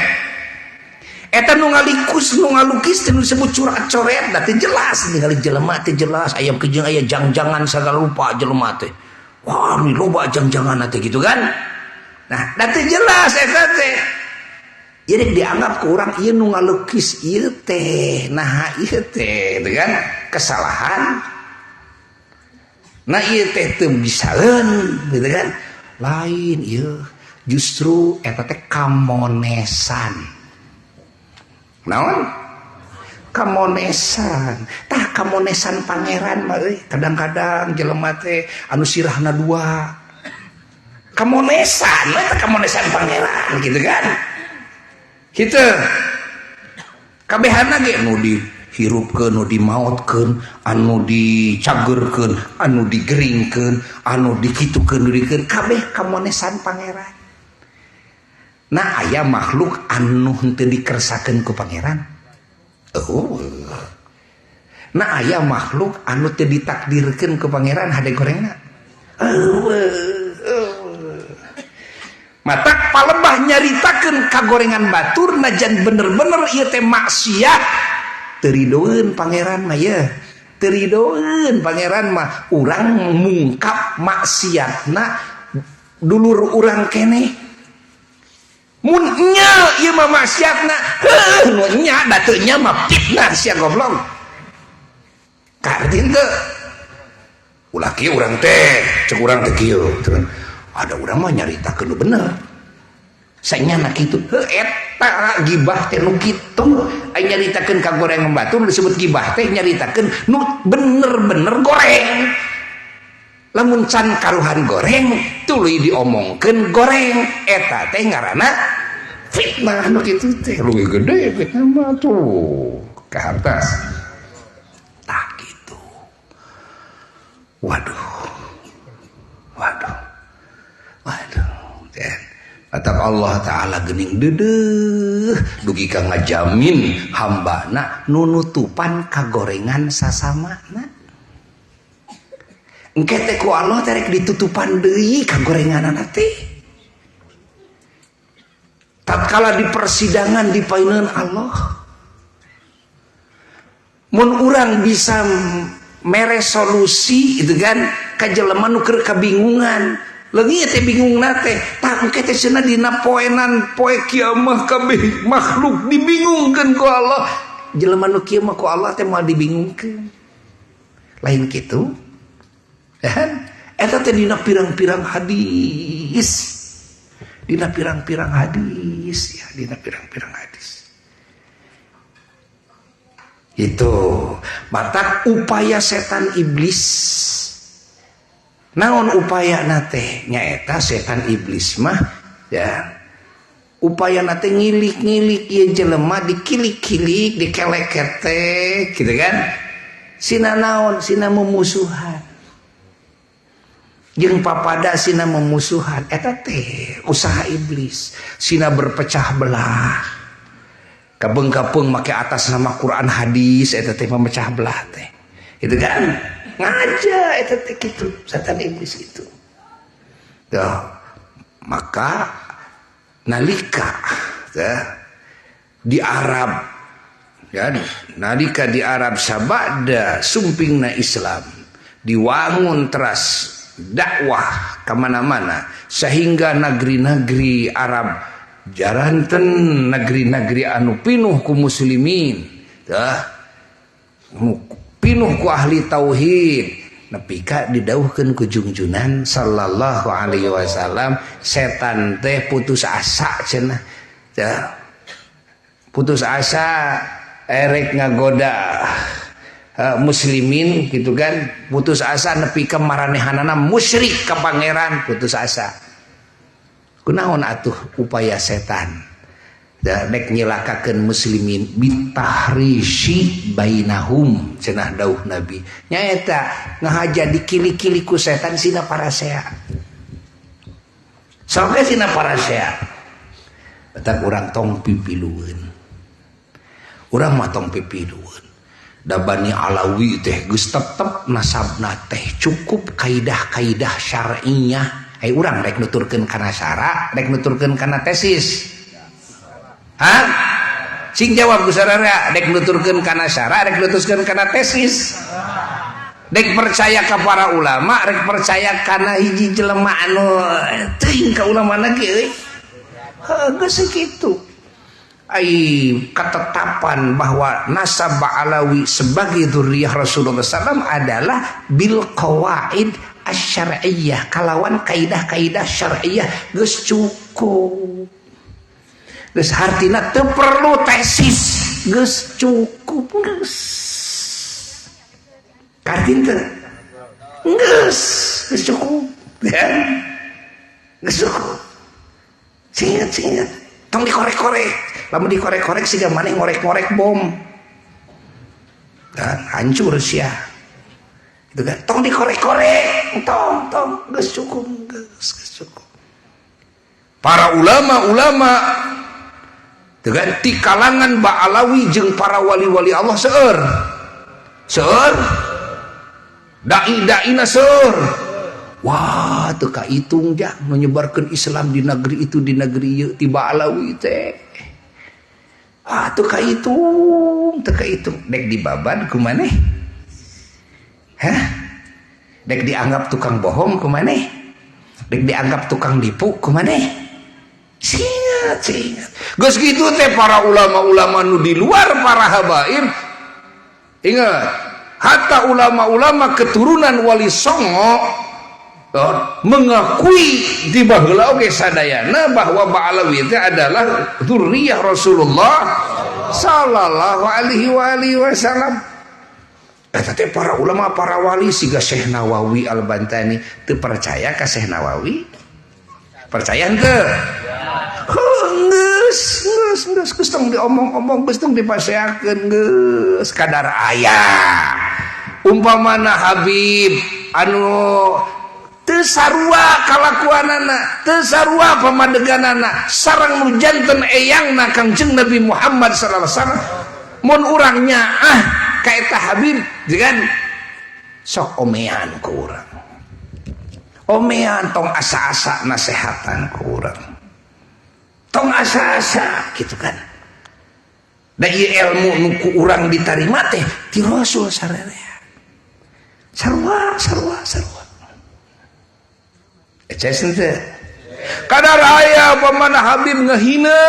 Eta nu ngalikus nu ngalukis teh nu disebut curat-coret da teh jelas ningali jelema teh jelas aya kejeung aya jang-jangan sagala rupa jelema teh. Wah, ini loba jang-jangan teh gitu kan. Nah, da teh jelas eta teh. Jadi dianggap ku urang ieu nu ngalukis ieu teh, nah ieu teh gitu kan kesalahan. Nah ieu teh teu bisaeun gitu kan. Lain ieu justru eta teh kamonesan. Naon? Kamonesan. Tah kamonesan pangeran mah euy, kadang-kadang jelema teh anu sirahna dua. Kamonesan, eta kamonesan pangeran gitu kan. Kitu. Kabehana ge nu dihirupkeun, nu dimaotkeun, anu dicageurkeun, anu digeringkeun, anu dikitukeun, nu dikeun, kabeh kamonesan pangeran. Nah aya makhluk anu henteu dikersakeun ku pangeran. Oh. Nah aya makhluk anu teu ditakdirkeun ku pangeran hade gorengna. Matak palebah nyaritakeun kagorengan batur najan bener-bener ieu teh maksiat. Teu ridoeun pangeran mah ye. Teu ridoeun pangeran mah urang mungkap maksiatna dulur urang keneh. Mun nya ieu mah maksiatna, heuh nu nya da teu nya mah fitnah sia goblok. Kaarti henteu? Ulah kieu urang teh, cek urang teh kieu. Ada urang mah nyaritakeun nu bener. Sanyana kitu. Heuh eta gibah teh nu kitu. Ai nyaritakeun ka goreng batur disebut gibah teh nyaritakeun nu bener-bener goreng. Lamun can karuhan goreng tuluy diomongkeun goreng eta teh ngaranna fitnah nu kitu teh. Leuwih gede fitnah mah tuh kahartas. Tah kitu. Waduh. Waduh. Waduh. Atap Allah Ta'ala gening deudeuh dugi ka ngajamin hambana nunutupan kagorengan sasamana. Engke teh ku Allah teh rek ditutupan deui kagorenganana teh. Tatkala di persidangan di paineun Allah, mun urang bisa mere solusi itu kan ka jelema nu keur kabingungan. Leungit teh bingungna teh, tah engke teh cenah dina poenan poe kiamah kabeh makhluk dibingungkeun ku Allah. Jelema nu kieu mah ku Allah teh moal dibingungkeun. Lain kitu. Kan? Eta teh dina pirang-pirang hadis. Dina pirang-pirang hadis ya, dina pirang-pirang hadis. Itu matak upaya setan iblis. Naon upaya teh nyaeta setan iblis mah ya Upaya teh ngilik-ngilik ieu jelema, dikilik-kilik, dikelek-ketek gitu kan. Sina naon? Sina memusuhan. Jeung papada sina memusuhan eta teh usaha iblis. Sina berpecah belah. Kabeng-kapeung make atas nama Quran hadis eta teh memecah belah teh. Gitu kan? Ngaja eta teh kitu setan iblis itu. Tuh, maka nalika ya, di Arab ya, nalika di Arab sabada sumpingna Islam diwangun teras dakwah kemana-mana sehingga negeri-negeri Arab jaranten negeri-negeri anu pinuh ku muslimin tah, pinuh ku ahli tauhid, nepi ka didawuhkeun ku Jungjunan sallallahu alaihi wasallam, setan teh putus asa cenah tah, putus asa erek ngagoda muslimin gitu kan, putus asa nepi ka maranehanana musyrik ka Pangeran, putus asa. Kunaon atuh upaya setan? Da nek nyilakakeun muslimin, bitahrisyi bainahum cenah dawuh Nabi, nyaeta ngahaja dikili-kili ku setan sina parasea, sok sina parasea. Batak urang tong pipilueun, urang mah tong pipilueun. Da Bani Alawi teh geus tetep nasabna teh cukup kaidah-kaidah syar'iyah. Ai urang rek nuturkeun kana syara, rek nuturkeun kana tesis? Hah? Sing jawab ku sararea, rek nuturkeun kana syara, rek nuturkeun kana tesis? Dek percaya ka para ulama, rek percaya kana hiji jelema anu teuing ka ulama lagi euy? Heuh, geus kitu. Ai ketetapan bahwa nasab Ba'alawi sebagai dzurriyyah Rasulullah SAW adalah bil qawaid asyariyah, kalawan kaidah-kaidah syar'iyah, geus cukup, geus hartina teu perlu tesis, geus cukup, geus kartin teu geus, geus cukup ya, geus cukup. Singet singet, tong dikorek-korek. Lamun dikorek-korek siga maneh ngorek-ngorek bom dan hancur sia itu kan. Tong dikorek-korek, tong tong, geus cukup, geus, geus cukup. Para ulama-ulama dengan ti kalangan Ba'alawi jeung para wali-wali Allah seueur, seueur dai-daina seueur. Wah, teu kahitung jah menyebarkan Islam di negeri itu, di negeri ieu ti Ba'alawi teh. Ah, teu kahitung, teu kahitung. Dek dibabad ku maneh? Hah? Dek dianggap tukang bohong ku maneh? Dek dianggap tukang nipu ku maneh? Singat, singat. Geus kitu teh para ulama-ulama nu di luar para habaib, ingat, hatta ulama-ulama keturunan Wali Songo mengakui di baheula oge sadayana bahwa Ba'alawi itu adalah dzurriyyah Rasulullah sallallahu alaihi wa alihi wasallam. Eta teh para ulama, para wali siga Syekh Nawawi Al-Bantani. Teu percaya ka Syekh Nawawi? Percaya henteu? Geus, geus, geus, geus, tong diomong-omong, geus, tong dipaseakeun, geus kadar aya. Umpamana Habib anu teu sarua kalakuanana, teu sarua pamadeganana sareng nu janten eyangna Kangjeng Nabi Muhammad sallallahu alaihi wasallam, mun urang nyaah ka eta Habib kan sok omean ku urang. Omean, tong asa-asa nasehatan ku urang. Tong asa-asa gitu kan. Da ieu ilmu nu ku urang ditarima teh ti Rasul sararea. Sarua, sarua, sarua. Eces henteu? Kadar aya umpamana Habib ngehina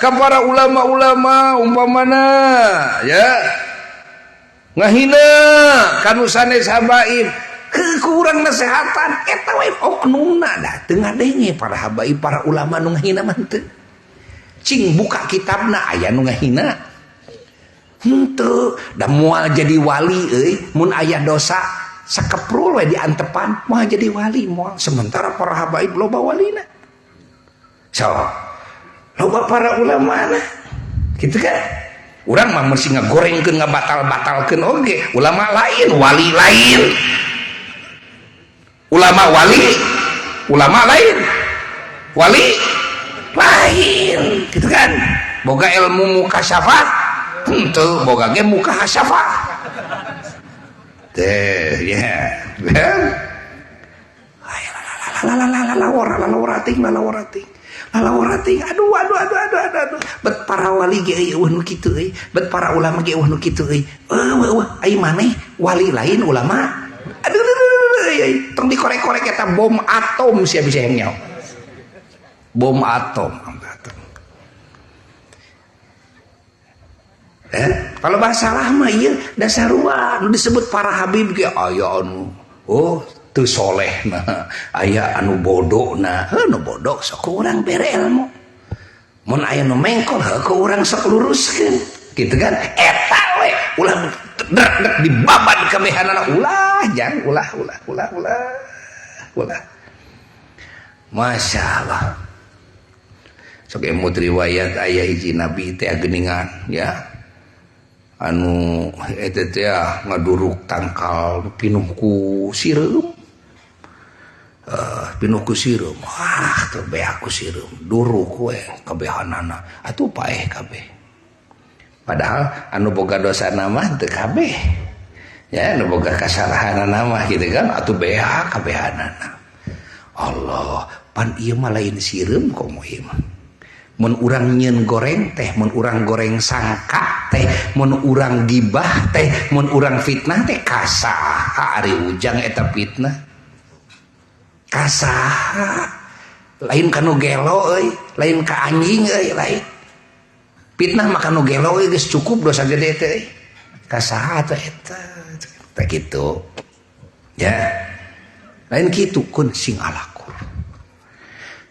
ka para ulama-ulama umpamana ya. Ngehina kanu sanes habaib, kurang nasehatan eta we oknumna, da teu ngadenge para habaib, para ulama nu ngahina mah henteu. Cing buka kitabna, aya nu ngahina henteu? Da moal jadi wali euy mun aya dosa sakeprul we diantepan, moal jadi wali, moal. Sementara para habaib loba walina. So Loba para ulama na gitu kan. Urang mah mesti ngagorengkeun ngabatal-batalkeun oge. Ulama lain, wali lain. Ulama wali, ulama lain. Wali lain gitu kan. Boga ilmu mukasyafah henteu, boga ge mukasyafah. Teh ya. Lalawarating, aduh aduh aduh aduh aduh aduh. Bet para wali ge eueuh nu kitu euy, bet para ulama ge eueuh nu kitu euy. Eueuh eueuh ai maneh wali lain ulama. Aduh aduh euy, tong dikorek-korek eta bom atom sia bisa yang nyaho. Bom atom, atom. Kalau bahasa salah mah ieu dasarua nu disebut para habib ge aya anu oh teu solehna, aya anu bodona, heuh nu bodoh sok ku urang bere ilmu. Mun aya nu mengkol heuh ku urang sok luruskeun. Gitu kan? Eta we ulah drek dibabad kabehanana ulah jang ulah ulah ulah ulah ulah. Masya Allah. Sok emut riwayat aya hiji nabi teh geuningan ya. Anu eta teh ngaduruk tangkal pinuh ku sireum. Pinuh ku sireum. Wah, teu beak ku sireum. Duruk we kabehanana. Atuh paeh kabeh. Padahal anu boga dosana mah teu kabeh. Ya, anu boga kasalahanana mah kitu kan atuh beak kabehanana. Allah, pan ieu mah lain sireum komo ieu mah. Mun urang nyieun goreng teh, mun urang goreng sangka teh, mun urang gibah teh, mun urang fitnah teh kasaha ari ujang eta fitnah. Kasaha lain kanu gelo euy, lain ka anjing euy, lain. Fitnah mah kanu gelo euy geus cukup dosa gede teh euy. Kasaha teh eta teh kitu. Ya. Lain kitu kun sing alakur.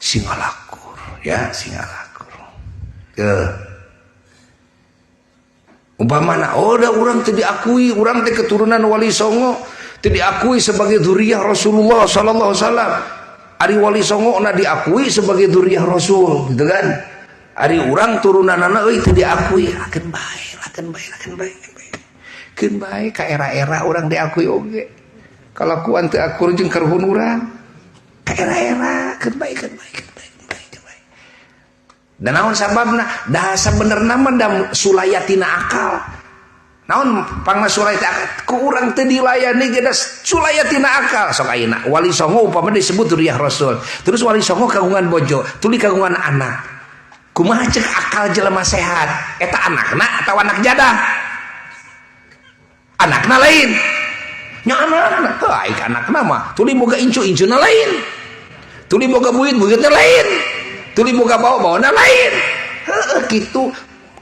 Sing alakur ya, sing alakur. Umpamana oh da urang teu diakui, urang teh keturunan Wali Songo, teu diakui sebagai dzurriyyah Rasulullah sallallahu alaihi wasallam. Ari Wali Songo na diakui sebagai dzurriyyah Rasul, gitu kan? Ari urang turunanana euy teu diakui, akeun bae, akeun bae, akeun bae, keun bae ka era-era urang diakui oge. Kalakuan teu akur jeung karuhun urang. Ka era-era keun bae, keun bae, keun bae, keun bae. Dan naon sababna? Dah sabenerna mah da sulayatina akal. Naon pangna sulayatina akal? Ku urang teu dilayani ge da sulayatina akal. Sok ayeuna Wali Songo upama disebut dzurriyyah Rasul. Terus Wali Songo kagungan bojo, tuluy kagungan anak. Kumaha cek akal jelema sehat? Eta anakna atawa anak jadah? Anakna lain. Nya anakna, heuh ai anakna mah tuluy boga incu-incuna lain. Tuluy boga buyut-buyutna lain. Tuluy boga bawa-bawana lain. Heueuh kitu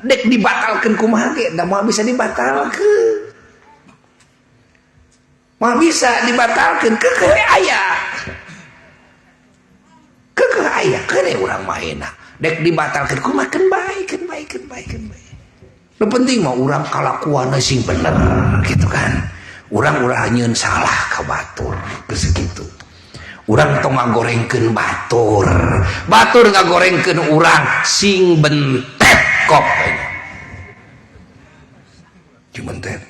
dek dibatalkeun kumaha ge da moal bisa dibatalkeun. Moal bisa dibatalkeun keukeuh aya. Keukeuh aya keun urang mah enak. Dek dibatalkeun kumaha keun bae keun bae keun bae keun bae. Nu penting mah urang kalakuanna sing bener gitu kan. Urang ulah nyieun salah ka batur geus kitu. Urang tong ngagorengkeun batur. Batur ngagorengkeun urang sing bentet kok. Sing bentet.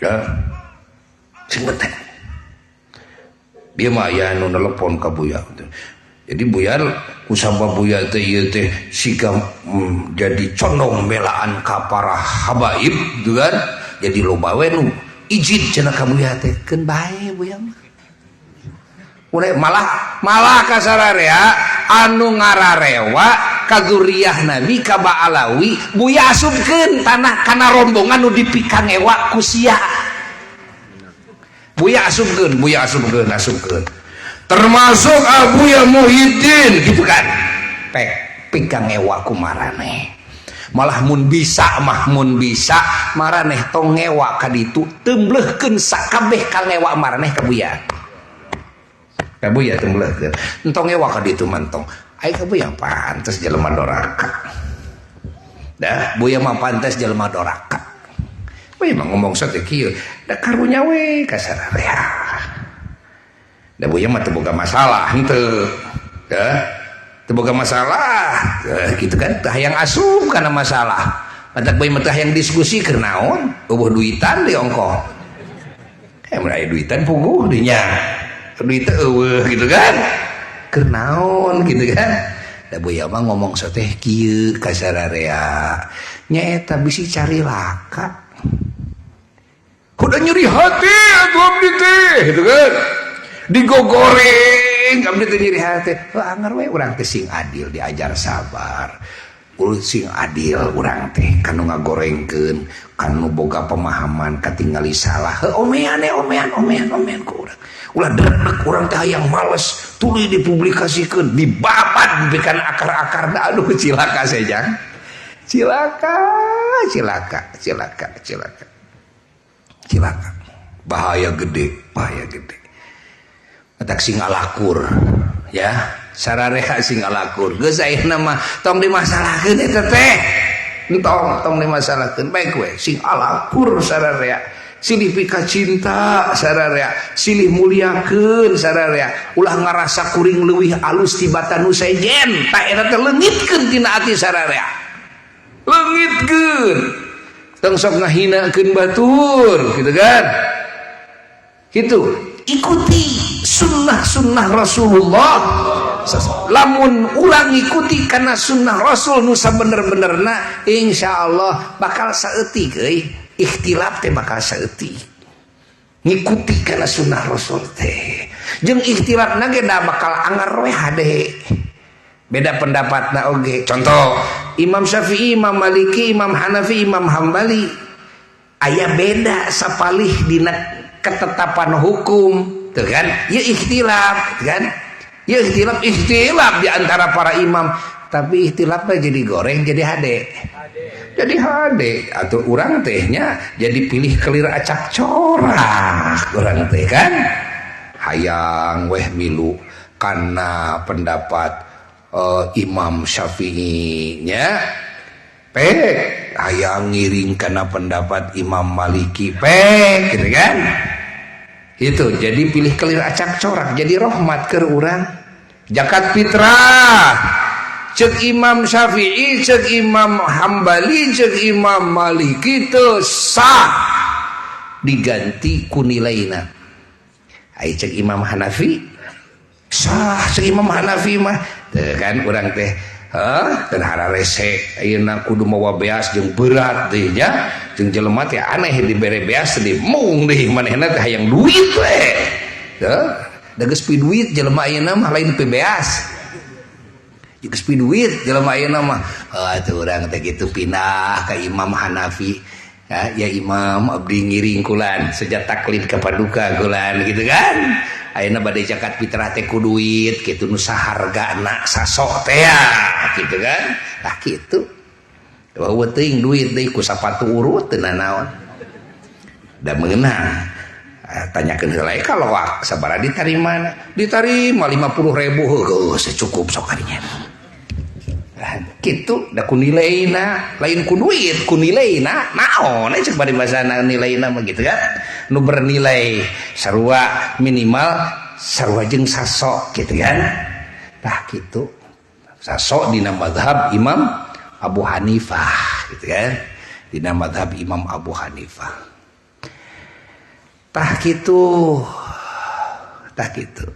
Ya. Sing bentet. Bieu mah aya anu nelepon ka Buya. Jadi Buya kusabab Buya teh ieu teh siga jadi condong belaan ka para habaib gitu kan. Jadi loba we nu izin cenah ka Buya teh keun bae Buya mah. Malah malah kasararea anu ngararewa ka dzurriyyah Nabi ka Ba'alawi Buya asupkeun tanah kana rombongan nu dipikangewa ku sia. Buya asupkeun, Buya asupkeun, asupkeun. Termasuk Abuya Muhyiddin gitu kan. Pek pikangewa ku maraneh. Malah mun bisa mah mun bisa maraneh tong ngewa ka ditu temblehkeun sakabeh kangewa maraneh ka Buya. Ka Buya temblehkeun. Entong ngewa ka ditu mantong. Ai ka Buya pantes jelema doraka. Dah Buya mah pantes jelema doraka. Buya mah ngomong sate kieu, da karunya we kasararea. Da Buya mah teu boga masalah henteu. Dah Teu boga masalah gitu kan, teu hayang asup kana masalah. Matak bae mah teu hayang diskusi keur naon, eueuh duitan deui ongkoh. Mun aya duitan puguh dinya. Duit teh eueuh gitu kan. Keur naon gitu kan. Da Buya mah ngomong soteh kieu ka sararea. Nyaeta bisi cari laka. Udah nyeri hati atuh abdi teh gitu kan. Digogoreng abdi teh nyeri hati. Heuh anger we urang teh sing adil diajar sabar. Urang sing adil urang teh kanu ngagorengkeun, kanu boga pemahaman katingali salah. Heuh omean omean omean omean ku urang. Ulah dredeg urang teh hayang males tuluy dipublikasikeun, dibabat bikan akar-akarna, aduh cilaka sejang. Cilaka, cilaka, cilaka, cilaka. Cilaka. Bahaya gede, bahaya gede. Matak sing alakur ya, sararea sing alakur. Geus ayeuna mah tong dimasalahkeun eta teh. Entong tong dimasalahkeun, baik we sing alakur sararea. Silih pika cinta sararea, silih muliakeun sararea. Ulah ngarasa kuring leuwih alus tibatan nu sejen, tah eta teh leungitkeun tina ati sararea. Leungitkeun. Tong sok ngahinakeun batur gitu kan. Gitu. Ikuti sunnah-sunnah Rasulullah. Lamun urang ikuti karena sunnah Rasul nu sabener-benerna, insyaallah bakal saeutik euy. Ikhtilaf teh bakal saeutik. Ngikuti karena sunnah Rasul teh. Jeung ikhtilafna ge da bakal angar we hade. Beda pendapatna oge. Contoh, Imam Syafi'i, Imam Maliki, Imam Hanafi, Imam Hambali aya beda sapalih dina ketetapan hukum, tuh kan? Ya ikhtilaf, kan? Ya ikhtilaf, ikhtilaf di antara para imam, tapi ikhtilafnya jadi goreng, jadi hade. Jadi hade atau urang tehnya jadi pilih kelir acak corak urang teh kan? Hayang weh milu karena pendapat Imam Syafi'i nya pek, hayang ngiring karena pendapat Imam Maliki pek gitu kan. Itu jadi pilih kelir acak corak, jadi rahmat ke urang. Zakat fitrah cek Imam Syafi'i, cek Imam Hambali, cek Imam Maliki teu sah diganti ku nilaina. Ai cek Imam Hanafi sah, cek Imam Hanafi mah teu kan urang teh heuh teu hararese ayeuna kudu mawa beas jeung berat deui nya, jeung jelema teh aneh dibere beas di mung deui manehna teh hayang duit we. Teu da geus pi duit jelema ayeuna mah lain pi beas. Geus pi duit jelema ayeuna mah. Heuh atuh urang teh kitu pindah ka Imam Hanafi. Ya, ya Imam abdi ngiring kulan sejak taklid ka paduka kulan gitu kan. Ayeuna bade zakat fitrah teh ku duit kitu nu sahargana sasok teh ya gitu kan. Tah kitu. Eueuh teuing duit deui ku sapatu urut teu nanaon. Da meunang. Tanyakeun heula ka loak sabaraha ditarimana. Ditarima 50.000 heuh cukup sok kadinya. Kitu da ku nilaina lain ku duit, ku nilaina naon cek bari basana nilaina mah gitu kan. Nu bernilai sarua minimal sarua jeung sasok gitu kan. Tah kitu. Sasok dina mazhab Imam Abu Hanifah gitu kan. Dina mazhab Imam Abu Hanifah. Tah kitu. Tah kitu.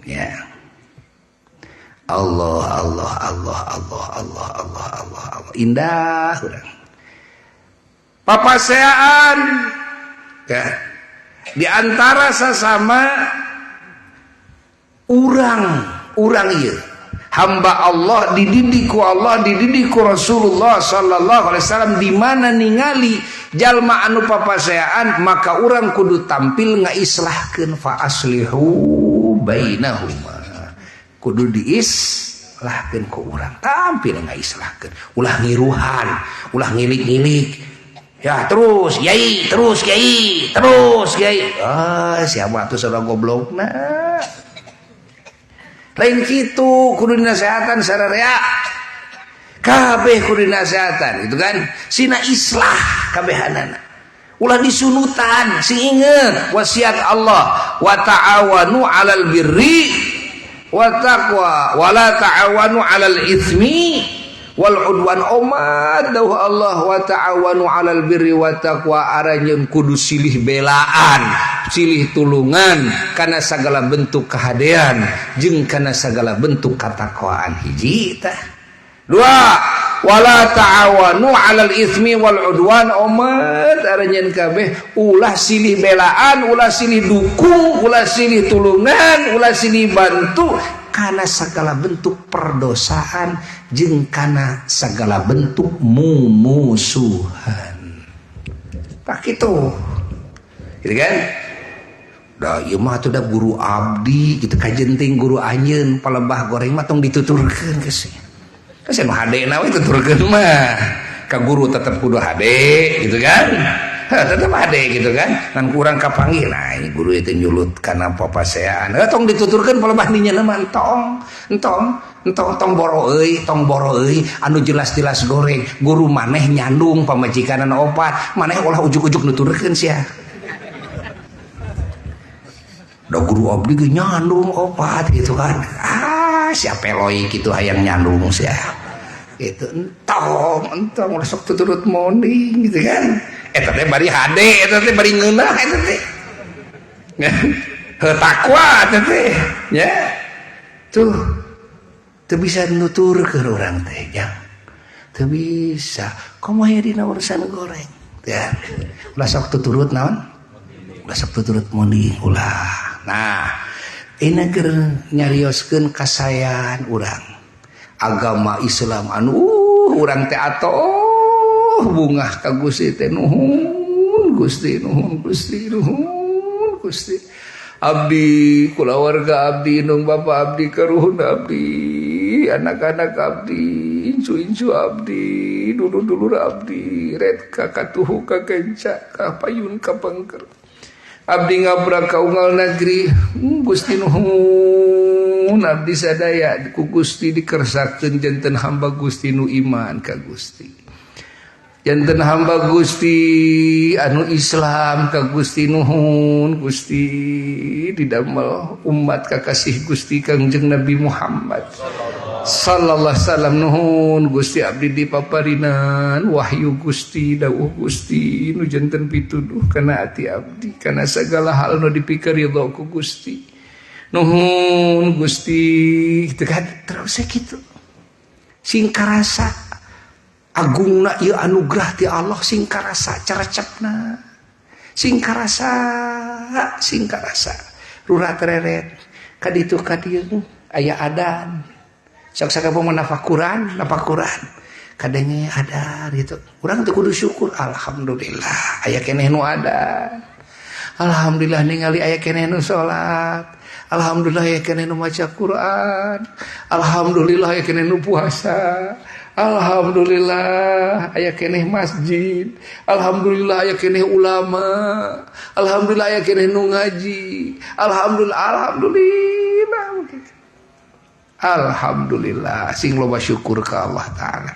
Ya. Allah Allah Allah Allah Allah Allah Allah Allah indah urang. Papaseaan ya. Di antara sesama urang, urang ieu hamba Allah dididik ku Allah, dididik ku Rasulullah sallallahu alaihi wasallam, di mana ningali jalma anu papaseaan maka urang kudu tampil ngaislahkeun, fa aslihu bainahuma. Kudu diislahkeun ku urang, tampil ngaislahkeun, ulah ngiruhan, ulah ngilik-ngilik ya terus yai, terus kiai, terus kiai. Ah siapa tuh saudara goblokna lain kitu, kudu dinasehatan sararea kabeh, kudu dinasehatan gitu kan, sina islah kabehanana, ulah disunutan. Sing inget wasiat Allah, wa ta'awanu 'alal birri wa taqwa wala ta'awanu 'alal itsmi wal 'udwan. Omat dawuh Allah wa ta'awanu 'alal birri wa taqwa, aranjeun kudu silih belaan, silih tulungan kana sagala bentuk kahadean jeung kana sagala bentuk katakwaan. Hiji tah. Dua, wala ta'awanu 'alal itsmi wal 'udwan. Omat aranjeun kabeh ulah silih belaan, ulah silih dukung, ulah silih tulungan, ulah silih bantu kana segala bentuk perdosaan jeung kana segala bentuk mumusuhan. Tak kitu. Gitu kan? Da ieu mah atuh da guru abdi gitu kajenting guru anjeun palebah goreng mah tong dituturkeun geus. Kan nu hade na we tuturkeun mah. Ka guru tetep kudu hade gitu kan? Tetep hade gitu kan? Ngan kurang kapanggih nah ini guru itu nyulut kana papasean. Tong dituturkeun palebah dinya mah entong. Entong, entong tong boro euy, tong boro euy anu jelas-jelas goreng. Guru maneh nyandung pamajikanana opat, maneh ulah ujug-ujug nuturkeun sia. Da guru abdi ge nyandung opat gitu kan. Ah, siapa loi gitu hayang nyandung sia. Itu entong, entong ulah sok tuturut morning gitu kan. Eta teh bari hade, eta teh bari ngeunah eta teh. Heuh takwa eta teh, nya. Tuh teu bisa nuturkeun urang teh, jang. Teu bisa. Komo aya dina urusan goreng. Ya. Ulah sok tuturut naon? Ulah sok tuturut morning ulah. Nah, ini keur nyarioskeun kasayan urang. Agama Islam anu urang teh atoh bungah ka Gusti teh nuhun Gusti nuhun Gusti nuhun Gusti. Abdi kulawarga abdi indung bapa abdi karuhun abdi anak-anak abdi incu-incu abdi dulur-dulur abdi red ka katuhu ka kenca ka payun ka pengker. Abdi ngabrak ka unggal negeri Gusti nuhun abdi sadaya ku Gusti dikersakeun janten hamba Gusti nu iman ka Gusti, janten hamba Gusti anu Islam ka Gusti nuhun Gusti didamel umat kakasih Gusti Kangjeng Nabi Muhammad sallallahu alaihi wasallam nuhun Gusti abdi dipaparinan wahyu Gusti dawuh Gusti nu janten pituduh kana ati abdi kana segala hal nu dipikeridho ku Gusti nuhun Gusti gitu kan. Terus kitu sing karasa agungna ieu anugerah ti Allah, sing karasa carecepna, sing karasa, sing karasa rurat reret ka ditu ka dieu aya adan sok sakapoe nafakuran nafakuran kadenge ada gitu urang teh kudu syukur alhamdulillah aya keneh nu adan, alhamdulillah ningali aya keneh nu salat, alhamdulillah aya keneh nu maca Quran, alhamdulillah aya keneh nu puasa, alhamdulillah aya keneh masjid, alhamdulillah aya keneh ulama, alhamdulillah aya keneh nu ngaji, alhamdulillah, alhamdulillah, alhamdulillah sing loba syukur ka Allah Ta'ala.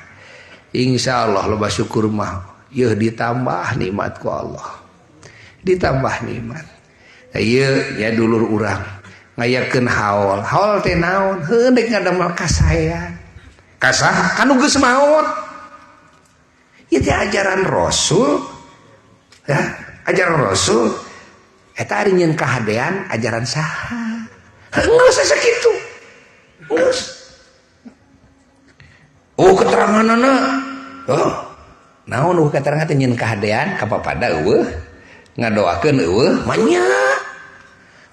Insyaallah loba syukur mah yeuh ditambah nikmat ku Allah, ditambah nikmat. Ieu nya dulur urang ngayakeun haul. Haul teh naon? Heuh deuk ngadamel kasaean. Kasah kanu geus maot. Ieu teh ajaran Rasul. Ya, ajaran Rasul eta ari nyeun kahadean ajaran saha? Geus sakitu. Geus. Oh keteranganana. Oh. Naon eueuh keterangan teh nyeun kahadean ka papada eueuh. Ngadoakeun eueuh manya.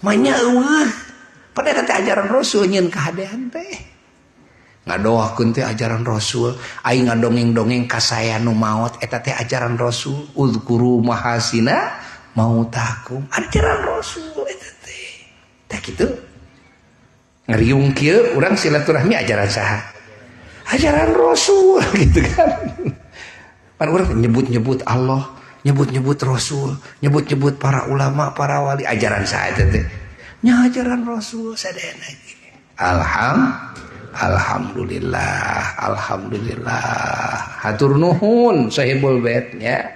Manya eueuh. Padahal teh ajaran Rasul nyeun kahadean teh. Ngadoakeun teh ajaran Rasul, aing ngadongeng-dongeng ka saya nu maot eta teh ajaran Rasul, uzkuru mahasina mautakum. Ajaran Rasul eta teh. Tah kitu. Ngeriung kieu urang silaturahmi ajaran saha? Ajaran Rasul gitu kan. Pan urang nyebut-nyebut Allah, nyebut-nyebut Rasul, nyebut-nyebut para ulama, para wali, ajaran saha eta teh? Nya ajaran Rasul sadayana ge. Alhamdulillah, alhamdulillah. Hatur nuhun sahibul bait nya.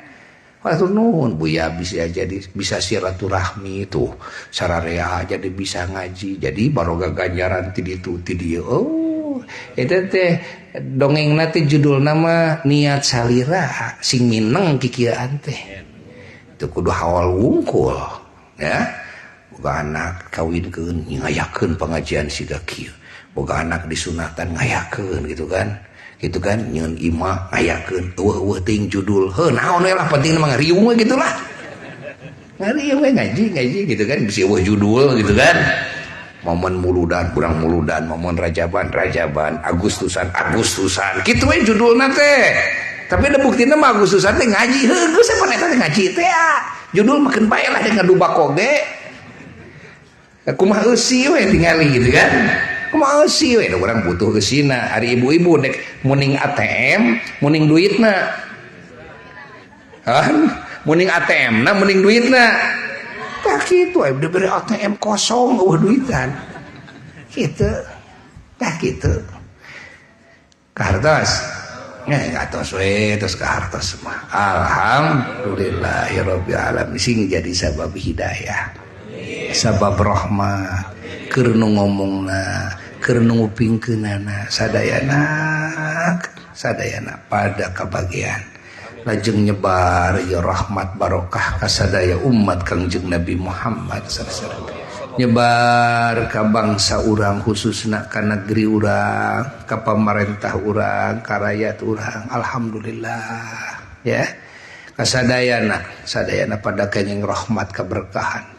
Hatur nuhun Buya bisa jadi bisa silaturahmi tuh sararea jadi bisa ngaji jadi baroga ganjaran ti ditu ti dieu. Oh eta teh dongengna teh judulna mah niat salira sing mineng kikieuan teh. Teu kudu hawal wungkul ya. Boga anak kawinkeun ngayakeun pengajian siga kieu. Boga anak disunatan ngayakeun gitu kan. Gitu kan nyeun imah ngayakeun eueuh-eueuh teuing judul heuh naon we lah penting mah ngariung we gitulah ngariung we ngaji ngaji gitu kan bisi eueuh judul gitu kan momen muludan kurang muludan momen rajaban rajaban agustusan agustusan kitu we judulna teh tapi ada buktina mah agustusan teh ngaji heuh geus sapan eta teh ngaji teh judul makeun bae lah dengan dubak oge kumaha eusi we tingali gitu kan kumaha eusi we urang butuh eusina ari ibu-ibu dek muning ATM muning duitna kan muning ATM na muning duitna tah kitu aya diberi ATM kosong eueuh duitan kitu tah kitu kahartos nya atos we tos kahartos mah alhamdulillahirabbil alamin sing jadi sabab hidayah sabab rahmat keur nu ngomongna keur nu ngupingkeunana sadayana sadayana pada kabagian lajeng nyebar ya rahmat barokah ka sadaya umat Kangjeng Nabi Muhammad sallallahu alaihi wasallam nyebar ka bangsa urang khususna ka negeri urang ka pamarentah urang ka rakyat urang alhamdulillah ya kasadayana sadayana pada kenging rahmat keberkahan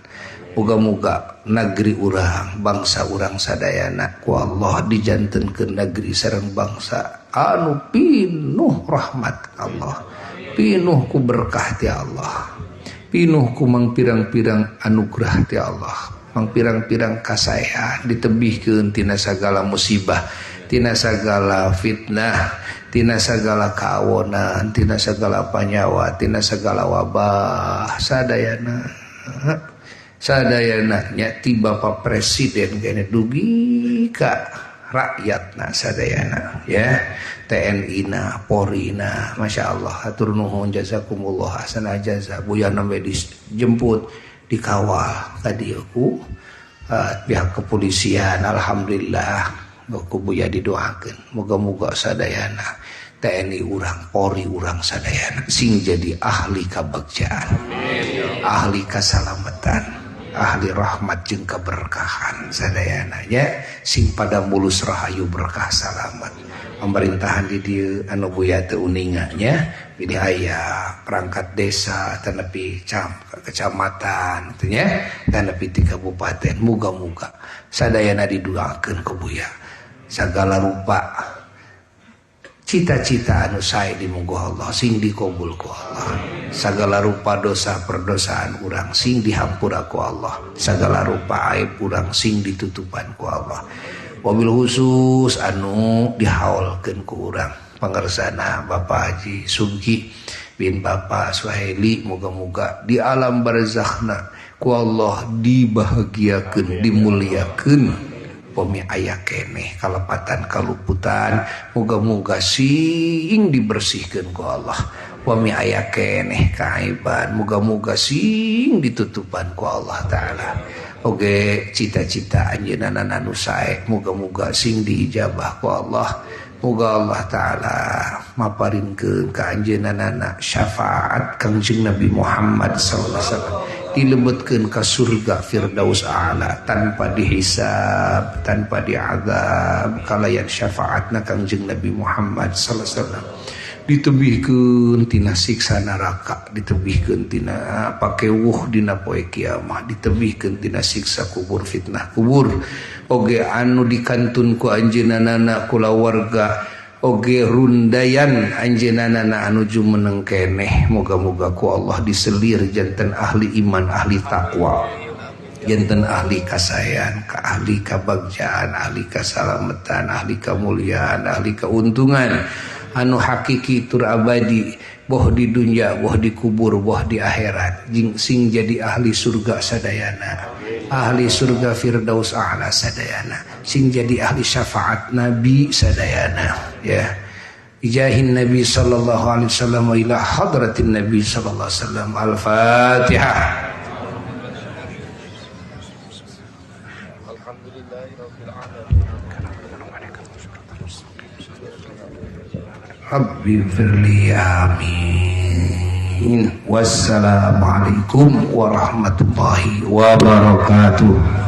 muga-muga negeri urang bangsa urang sadayana ku Allah dijantenkeun negeri sareng bangsa anu pinuh rahmat Allah pinuh ku berkah ti Allah pinuh ku mangpirang-pirang anugerah ti Allah mangpirang-pirang kasaean ditebihkeun tina sagala musibah tina sagala fitnah tina sagala kawonan tina sagala panyawa tina sagala wabah sadayana sadayana nya ti Bapak Presiden kene dugi ka rakyatna sadayana ya TNI na Polri na Masya Allah hatur nuhun jazakumullah hasanah jaza Buya nembe dijemput dikawal ka dieu ku pihak kepolisian alhamdulillah ku Buya didoakeun moga-moga sadayana TNI urang Polri urang sadayana sing jadi ahli kabagjaan ahli kasalamatan ahli rahmat jeung keberkahan sadayana nya sing pada mulus rahayu berkah salamat pemerintahan di dieu anu Buya teu uninga nya pilih aya perangkat desa tanapi kecamatan teh nya tanapi ti kabupaten muga-muga sadayana didoakeun ku Buya sagala rupa cita-cita anu sae dimunggu Allah sing dikabul ku Allah sagala rupa dosa perdosaan urang sing dihampura ku Allah sagala rupa aib urang sing ditutupan ku Allah wabil khusus anu dihaulkeun ku urang pangersana Bapak Haji Subki bin Bapak Suhaili moga-moga di alam barzakhna ku Allah dibahagiakeun dimuliakeun pemi aya keneh kalepatan kaluputan moga-moga sing dibersihkeun ku Allah pemi aya keneh kaaiban moga-moga sing ditutupan ku Allah taala oge cita-cita anjeunna anu sae moga-moga sing diijabah ku Allah moga Allah taala maparinkeun ka anjeunna syafaat Kangjeng Nabi Muhammad sallallahu alaihi wasallam dilebetkeun ka surga Firdaus A'la tanpa dihisab tanpa diazab kalayan syafaatna Kangjeng Nabi Muhammad sallallahu alaihi wasallam ditebihkeun tina siksa neraka ditebihkeun tina pakewuh dina poe kiamah ditebihkeun tina siksa kubur fitnah kubur oge anu dikantun ku anjeunna kulawarga oge rundayan anjeunna anu jumeneng keneh moga-moga ku Allah diselir janten ahli iman ahli takwa janten ahli kasayan ka ahli kabagjaan ahli kasalamatan ahli kamuliaan ahli keuntungan anu hakiki tur abadi boh di dunia boh di kubur boh di akhirat jing sing jadi ahli surga sadayana ahli surga Firdaus A'la sadayana sing jadi ahli syafaat Nabi sadayana ya. Bijahin Nabi sallallahu alaihi wasallam wa ila hadratin Nabi sallallahu alaihi wasallam. Al-Fatihah. Rabbi firli amin. Wassalamualaikum warahmatullahi wabarakatuh.